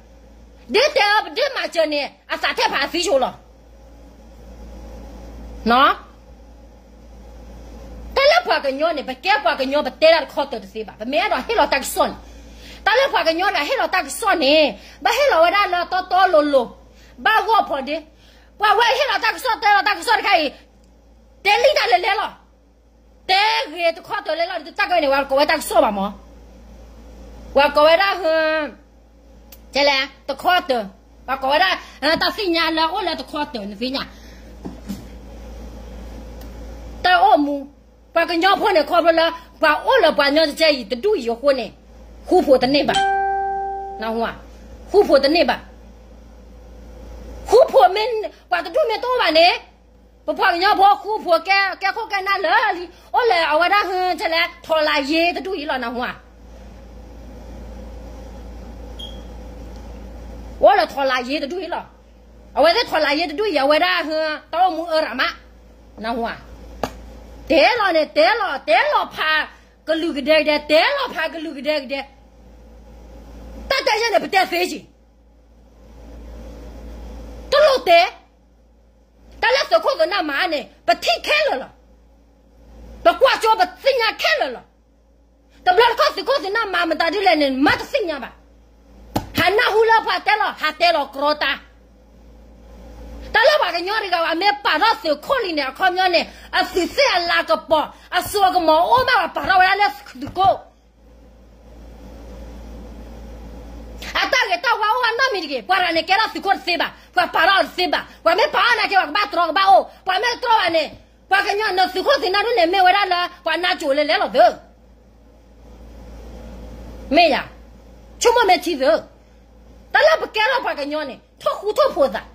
ဒ်တဲအၢပဒ့မၤစၢၤန့ၣ် အသးထဲဖးအသံဆိလီၤ. တၢ်လၢပှၤကညီန့ၣ် ပကဲပှၤကညီ ပတဲတၢ်တခီတၢၤတသ့ဘၣ်. ပမ့ၢ်အဲၣ်ဒိးဟ့ၣ်လီၤတၢ်ကစီၣ်န့ၣ်, တၢ်လၢပှၤကညီတဂၤဟ့ၣ်လီၤတၢ်ကစီၣ်န့ၣ် ဘၣ်ဟ့ၣ်လီၤဝဲဒၣ်လၢတီတီလိၤလိၤ, ဘၣ်ဂီၢ်ဖီဒ့. ပှၤဝဲဟ့ၣ်လီၤတၢ်ကစီၣ် တဲလီၤတၢ်ကစီၣ်တခါအံၤ, တဲလံတၢ်လဲၤလဲၤလီၤ. တဲဂ့ၤတခီတၢၤလဲၤလီၤ ဒ်တၢ်ကဲန့ၣ် ပှၤကိးဝဲတၢ်ကစီၣ်ဘၣ်မး. ပှၤကိးဝဲဒၣ်ဟ ကဲလဲၣ် တခီတၢၤ, ပှၤကိးဝဲဒၣ် တၢ်သ့ၣ်ညါလၢအိၣ်လၢတခီတၢၤ နသ့ၣ်ညါ တၢ်အိၣ်မူ, ပှၤကညီဖိန့ၣ် ခီဖျိလၢ ပှၤအိၣ်လၢပှၤကညီတကဲအံၤ တဒူၣ်အံၤအဃိန့ၣ်, ဃူဖိးတန့ၢ်ဘၣ်, နၢ်ဟူဧါ, ဃူဖိးတန့ၢ်ဘၣ်, ဃူဖိးမ့ၢ် ပှၤတဒူၣ်မ့ၢ်တအိၣ်ဘၣ်န့ၣ်, ပပှၤကညီဖိဃူဖိးကဲ ကဲခိၣ်ကဲနၢ်လၢလံ, အိၣ်လၢအဝဲဒၣ်ဟ ကဲလဲၣ် ထီၣ်လၢယ့တဒူၣ်အံၤလီၤ နၢ်ဟူဧါ. အိၣ်လၢထီၣ်လၢယ့တဒူၣ်အံၤလီၤ. အဝဲသ့ၣ်ထီၣ်လၢယ့တဒူၣ်အံၤ အဝဲဒၣ်ဟ တၢ်အိၣ်မူအၢရၣ်မး, နၢ်ဟူဧါ. တဲလီၤန့ၣ် တဲလီၤ တဲလီၤဖးကလုာ်ကဒဲကဒဲ, တဲလီၤဖးကလုာ်ကဒဲကဒဲ, တၢ်တဲယဲန့ၣ် ပတဲသ့က့ၤ, တလိၣ်တဲ, တၢ်လၢသုးခိၣ်သုးနၢ်မၤန့ၣ် ပထံၣ်ခဲလၢာ်လီၤ. ပကွၢ်ကၠိပသ့ၣ်ညါခဲလၢာ်လီၤ. တဘျီတခီၣ်သုးခိၣ်သုးနၢ်မၤမတၤဒ်လဲၣ်န့ၣ် မၤတသ့ၣ်ညါဘၣ်. ဟးနၢ်ဟူလၢပှၤတဲလီၤ ဟးတဲလီၤကြီတၢ်, တၢ်လၢပှၤကညီတဂၤ အမ့ၢ်ပာ်ထီၣ်သုးခိၣ်လံန့ၣ် အခီပညီန့ၣ် အသုးသ့ၣ်အလၤကပီၤ အစိအကမီၤအိၣ်ဘၣ်ပာ်ထီၣ်ဝဲဒၣ်လၢသုးခိၣ် အတၢ်ဂ့ၤတၢ်ဝါအိၣ်ဘၣ်နီတမံၤတဂ့ၤ. ပှၤတဂၤန့ၣ် ကဲထီၣ်သုးခိၣ်တသ့ဘၣ်, ပှၤပာ်ထီၣ်အီၤတသ့ဘၣ်, ပှၤမ့ၢ်ပာ်အီၤနာ်က့ ပှၤကဘၣ်တြီကဘၣ်အိၣ်, ပှၤမ့ၢ်တြီဘၣ်န့ၣ်, ပှၤကညီနသုးခိၣ်သုးနၢ်ဒ်န့ၣ် မ့ၢ်ဝဲဒၣ်လၢ ပှၤနါစိၤလဲၤလဲၤလီၤသု, မ့ၢ်ယၤ, ဆိကမိၣ်မ့ၢ်ထံသု, တၢ်လၢပကဲထီၣ်ပှၤကညီန့ၣ် ထိၣ်ဃူထိၣ်ဖိးသး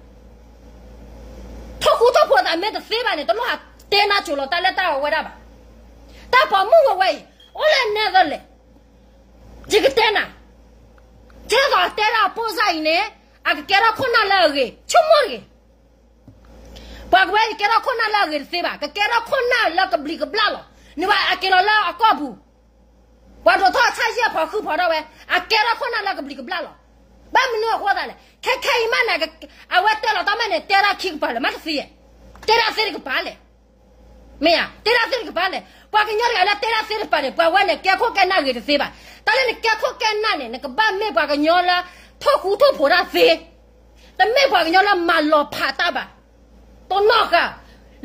ထိၣ်ဃူထိၣ်ဖိးသးမ့ၢ်တသ့ဘၣ်န့ၣ် တလိၣ်ဟးတဲနါစိၤလီၤတၢ်လၢတၢ်အဝဲဒၣ်ဘၣ်. တၢ်ပိာ်မုၣ်ဝဲဝဲအံၤ အိၣ်လၢနဲသိးလဲၣ်, ယကတဲနၤ, ကဲသိးတဲဒၣ်အပိၢ်စၢ်အံၤန့ၣ် အကကဲထီၣ်ခိၣ်နၢ်လၢအဂ့ၤ ဆိကမိၣ်တဂ့ၤ. ပှၤကဝဲအံၤကဲထီၣ်ခိၣ်နၢ်လၢအဂ့ၤတသ့ဘၣ်, ကကဲထီၣ်ခိၣ်နၢ်လၢကဘျံးကဘျၣ်လီၤ. နဘၣ်အက့ၤလီၤလၢအကီၢ်ပူၤ ပှၤဒိးထီၣ်ဆၣ်ယဲၢ်ဖီဃုဖီထီၣ်ဝဲ, အကဲထီၣ်ခိၣ်နၢ်လၢကဘျံးကဘျၣ်လီၤ. ဘၣ်မနုၤအဃိသတးလဲၣ်, ခဲခဲအံၤမးန့ၣ်, အဝဲတဲလီၤတၢ်မးန့ၣ် တဲဒၣ်ခံကပၤလၢာ် မ့ၢ်တသ့ဧါ, တဲဒၣ်သ့တကပၤလဲၣ်, မ့ၢ်ဧါ, တဲဒၣ်သ့တကပၤလဲၣ်. ပှၤကညီတဂၤလၢတဲဒၣ်သ့တကပၤန့ၣ် ပှၤဝဲန့ၣ် ကဲခိၣ်ကဲနၢ်ဂ့ၤတသ့ဘၣ်. တၢ်လၢနကဲခိၣ်ကဲနၢ်န့ၣ် နကဘၣ်မ့ၢ်ပှၤကညီလၢ ထိၣ်ဃူထိၣ်ဖိးတၢ်သ့, တမ့ၢ်ပှၤကညီလၢမၤလီၤဖးတၢ်ဘၣ်. တိၢ်နီၣ်ဃာ်,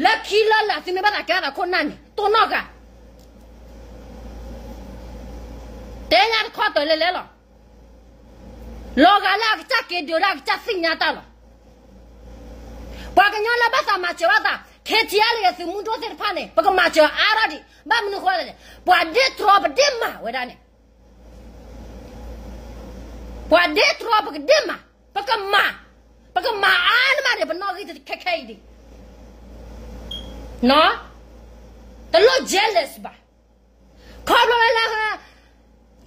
လၢခံလၢလၢသုမ့ၢ်ဘၣ်သးကဲထီၣ်သးခိၣ်နၢ်န့ၣ် တိၢ်နီၣ်ဃာ်, တဲညါတခီတၢၤလဲၤလဲၤလီၤ. လီၤဂာ်လၢအကစၢ်က့ၤဒုးလၢအကစၢ်သ့ၣ်ညါတၢ်လီၤ. ပှၤကညီလၢဘၣ်သးမၤစၢၤဘၣ်သး KTLA သုးမုၢ်ဒိၣ်သ့ၣ်တဖၣ်န့ၣ် ပကမၤစၢၤအါထီၣ်ဒံး, ဘၣ်မနုၤဃိလဲၣ်, ပှၤဒ့တြီပဒ့မၤဝဲဒၣ်န့ၣ်, ပှၤဒ့တြီပကဒ့မၤ, ပကမၤ, ပကမၤအါန့ၢ်မးန့ၣ် ပနီၣ်ဂံၢ်ခဲခဲအံၤဒံး, တလိၣ် jealous ဘၣ်. ခီဖျိလၢ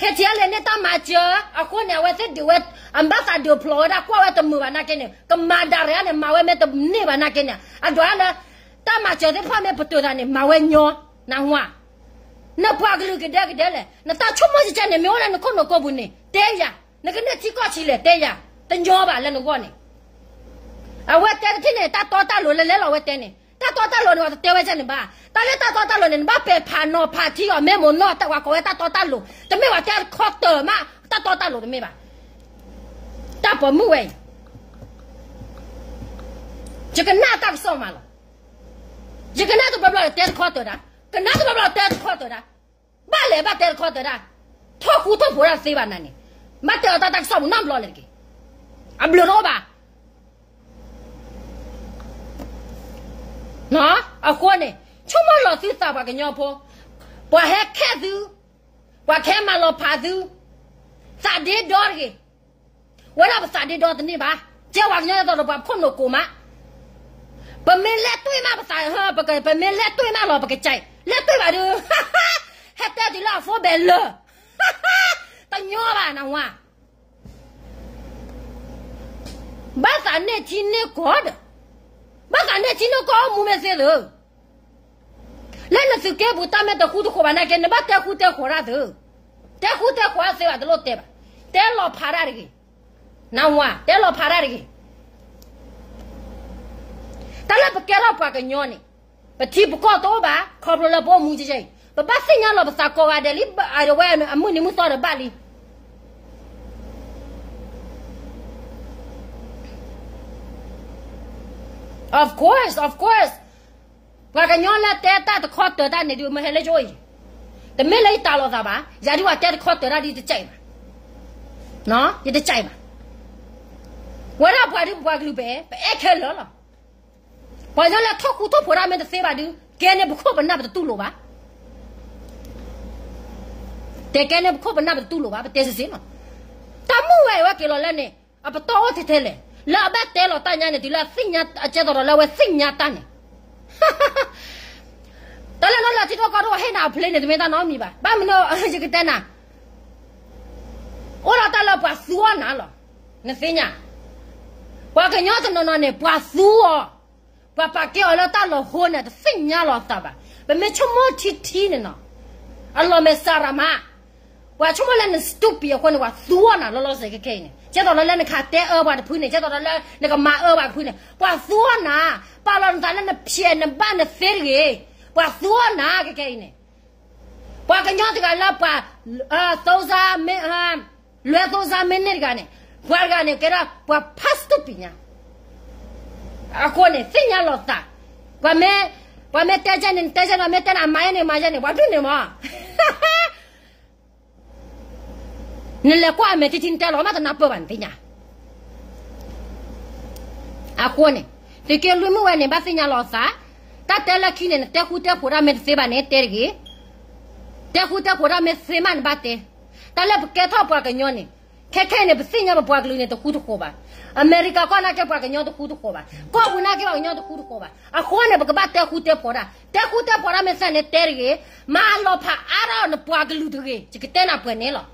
KTLA န့ၣ်တၢ်မၤစၢၤအဃိန့ၣ် အဝဲသ့ၣ်ဒုးဝဲ, အဘၣ်သးဒုးဖျိးဝဲဒၣ် ကွၢ်ဝဲတမုာ်ဘၣ်နာ်က့န့ၣ် ကမၤဒၣ်ရ့န့ၣ် မၤဝဲမ့ၢ်တန့ၢ်ဘၣ်နာ်က့န့ၣ် အဒိးလၢ တၢ်မၤစၢၤသ့ၣ်တဖၣ်မ့ၢ်ပတုာ်သးန့ၣ် မၤဝဲညီ, နၢ်ဟူဧါ. နပှၤကလုာ်ကဒဲကဒဲလဲၣ်, နတၢ်ဆိကမိၣ်ကဲန့ၣ် မ့ၢ်အိၣ်လၢနခိၣ်နူာ်ကိာ်ပူၤန့ၣ် တဲယၤ, နကန့ၢ်ထံကီၢ်ဆံးလဲၣ် တဲယၤ, တညီဘၣ်လၢနဂီၢ်န့ၣ် အဝဲတဲတထံၣ်န့ၣ် တၢ်တီတၢ်လိၤလဲၤလဲၤလီၤဝဲတဲန့ၣ်, တၢ်တီတၢ်လိၤန့ၣ် ပှၤတတဲဝဲကဲန့ၣ်ဘၣ်. တၢ်လၢတၢ်တီတၢ်လိၤန့ၣ် နဘၣ်ပဲာ်ဖးနီၤဖးထံအီၤ မ့ၢ်မိၢ်နီၢ်တၢ်ဝဲကိးဝဲတၢ်တီတၢ်လိၤ, တမ့ၢ်ပှၤတဲတခီတၢၤမး တၢ်တီတၢ်လိၤတမ့ၢ်ဘၣ်. တၢ်ပိာ်မုၣ်ဝဲအံၤ ယကနၣ်တၢ်ကစီၣ်မးလီၤ. ယကနၣ်တဘျီဘျီတဲတခီတၢၤဒၣ်, ကနၣ်တဘျီဘျီတဲတခီတၢၤဒၣ်, ဘၣ်လဲၤဘၣ်တဲတခီတၢၤဒၣ်, ထိၣ်ဃူထိၣ်ဖိးတၢ်သ့ဘၣ်နၤန့ၣ်, ဘၣ်တဲအီၤတၢ်တၢ်ကစီၣ်ပူၤနီတဘျီလဲၣ်တက့ၢ်. အဘျုးတအိၣ်ဘၣ်. အဃိန့ၣ် ဆိကမိၣ်လီၤသုသးပှၤကညီဖိ, ပှၤဟဲခဲသု, ပှၤကဟဲမၤလီၤဖးသု, သးဒ့ဒီတဂ့ၤ. ဝဲဒၣ်ပသးဒ့ဒီတန့ၢ်ဘၣ်. ကဲပှၤကညီအသိးဒီးပှၤခိၣ်နူာ်ကိာ်မး, ပမ့ၢ်လဲၤတွ့ၢ်မးပသး, ပမ့ၢ်လဲၤတွ့ၢ်မးလီၤ ပကစၢ်လဲၤတွ့ၢ်ဘၣ်ဒီး ဟဲတဲတုၤလၢအဖိဘဲလၢာ်, တညီဘၣ်နဝါ. ဘၣ်သးန့ၢ်ထံန့ၢ်ကီၢ်ဒီး, ဘၣ်သးန့ၢ်ထံန့ၢ်ကီၢ်အိၣ်မူမ့ၢ်သ့သု, လၢနသုးက့ပူၤတၢ်မ့ၢ်တဃူတဃိးဘၣ်နာ်က့ နဘၣ်တဲဃူတဲဃိးတၢ်သု, တဲဃူတဲဃိးတၢ်သ့ဘၣ် တလိၣ်တဲဘၣ်, တဲလီၤဖးတၢ်တဂ့ၤ, နဝၤ တဲလီၤဖးတၢ်တဂ့ၤ. တၢ်လၢပကဲထီၣ်ပှၤကညီန့ၣ် ပထံပကီၢ်တအိၣ်ဘၣ် ခီဖျိလၢပအိၣ်မူကဲအံၤ ပဘၣ်သ့ၣ်ညါလီၤပသးကိးဂၤဒဲးလံ, အဝဲအမုၢ်နံၤမုၢ်သီဒီးဘၣ်လံ. Of course, of course. ပှၤကညီလၢတဲတၢ်တခီတၢၤတၢ်န့ၣ်ဒုး မ့ၢ်ဟဲလၢယအိၣ်အံၤ, တမ့ၢ်လၢယတၢ်လီၤသးဘၣ်, ယၤဒုးပှၤတဲတခီတၢၤတၢ်ဒုးယတကဲအံၤဘၣ်, ယတကဲအံၤဘၣ်. ဝဲဒၣ်ပှၤဒုးပှၤကလုာ်ပအဲၣ်, ပအဲၣ်ခဲလၢာ်လီၤ. ပှၤကညီလၢထီၣ်ဃူထီၣ်ဖိးတၢ်မ့ၢ်တသ့ဘၣ်ဒုး ကဲန့ၣ်ပခိၣ်ပနၢ်ပတတူၢ်လိာ်ဘၣ်. တဲကဲန့ၣ်ပခိၣ်ပနၢ်ပတတူၢ်လိာ်ဘၣ် ပတဲစ့ၢ်စ့ၢ်လီၤ. တၢ်မုၢ်ဝဲအံၤဝဲက့ၤလီၤလၢန့ၣ် အပတီၢ်အိၣ်ထဲထဲလဲၣ်, လၢအဘၣ်တဲလီၤတၢ်ညါန့ၣ် တုၤလၢအသ့ၣ်ညါအကဲသိးဒီးလၢအဝဲသ့ၣ်ညါတၢ်န့ၣ် တၢ်လၢနီၢ်လၢထံထီၣ်ကီၢ်ထီၣ်ဟ့ၣ်နၤအဖျ့န့ၣ် တမ့ၢ်တၢ်နီတမံၤဘၣ်. ဘၣ်မနုၤယကတဲနၤ, အိၣ်ဒီးတၢ်လၢပှၤသူအီၣ်နၤလီၤ. နသ့ၣ်ညါ, ပှၤကညီတနီၤနီၤန့ၣ် ပှၤသူအီၤ, ပှၤပာ်ကဲအီၤလၢတၢ်လီၤဟိန့ၣ် တသ့ၣ်ညါလီၤသးဘၣ်. ပမ့ၢ်ဆိကမိၣ်ထံထံန့ၣ်နီၤ, အလီၢ်မဲာ်ဆှးရၤမး, ပှၤဆိကမိၣ်လၢန stupid အဃိန့ၣ် ပှၤသူအီၣ်နၤလီၤလီၤဆဲးခဲခဲအံၤန့ၣ်, ကဲသိးဒီးလၢနကတဲအၢပှၤတဖုန့ၣ်, ကဲသိးဒီးလၢနကမၤအၢပှၤတဖုန့ၣ် ပှၤသူအီၣ်နၤ, ပာ်လီၤနသးလၢနဖျဲးနဘၣ်နသ့တဂ့ၤ, ပှၤသူအီၣ်နၤခဲခဲအံၤန့ၣ်. ပှၤကညီတဂၤလၢပှၤ သိစါမ့ၢ် လွဲသိစါမ့ၢ်န့ၢ်တဂၤန့ၣ်, ပှၤတဂၤန့ၣ် ကဲဒၣ်ပှၤဖး stupid ညါ, အဃိန့ၣ် သ့ၣ်ညါလီၤသး, ပှၤမ့ၢ်, ပှၤမ့ၢ်တဲကဲန့ၣ် တဲကဲန့ၣ်, မ့ၢ်တဲနၤမၤယဲန့ၣ် မၤယဲန့ၣ် ပှၤဒုးန့ၣ်မး နလဲၤကွၢ်အမဲာ်ထံထံ နတဲလီၤမး တနၢ်ပၢၢ်ဘၣ် နသ့ၣ်ညါ. အဃိန့ၣ် သုးက့လွံၢ်မုၢ်ဝဲန့ၣ် ဘၣ်သ့ၣ်ညါလီၤသး, တၢ်တဲလၢခံန့ၣ် နတဲဃူတဲဖိးတၢ်မ့ၢ်တသ့ဘၣ်န့ၣ် တဲတဂ့ၤ, တဲဃူတဲဖိးတၢ်မ့ၢ်သ့မးန့ၣ်ဘၣ်တဲ, တၢ်လၢပကဲထီၣ်ပှၤကညီန့ၣ်, ခဲခဲအံၤန့ၣ် ပသ့ၣ်ညါပပှၤကလုာ်န့ၣ် တဃူတဃိးဘၣ်, အမဲရကၤကီၢ်နာ်က့ပှၤကညီတဃူတဃိးဘၣ်, ကီၢ်ပူၤနာ်က့ပှၤကညီတဃူတဃိးဘၣ်, အဃိန့ၣ် ပကဘၣ်တဲဃူတဲဖိးတၢ်, တဲဃူတဲဖိးတၢ်မ့ၢ်သ့န့ၣ်တဲတဂ့ၤ, မၤအလီၤဖးအါထီၣ်နပှၤကလုာ်တဂ့ၤ, ယကတဲနၤပှဲၤန့ၣ်လီၤ.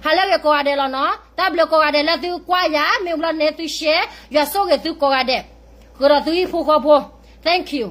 ဟါလၢအဂ့ၤကိးဂၤဒဲးလီၤနီၤ, တၢ်ဘျုးကိးဂၤဒဲးလၢသုကွၢ်ယၤ, မ့ၢ်ဘျီန့ၣ်သု share, ယွၤဆိၣ်ဂ့ၤသုကိးဂၤဒဲး, ဃုာ်ဒီးသုဟံၣ်ဖိဃီဖိ, thank you.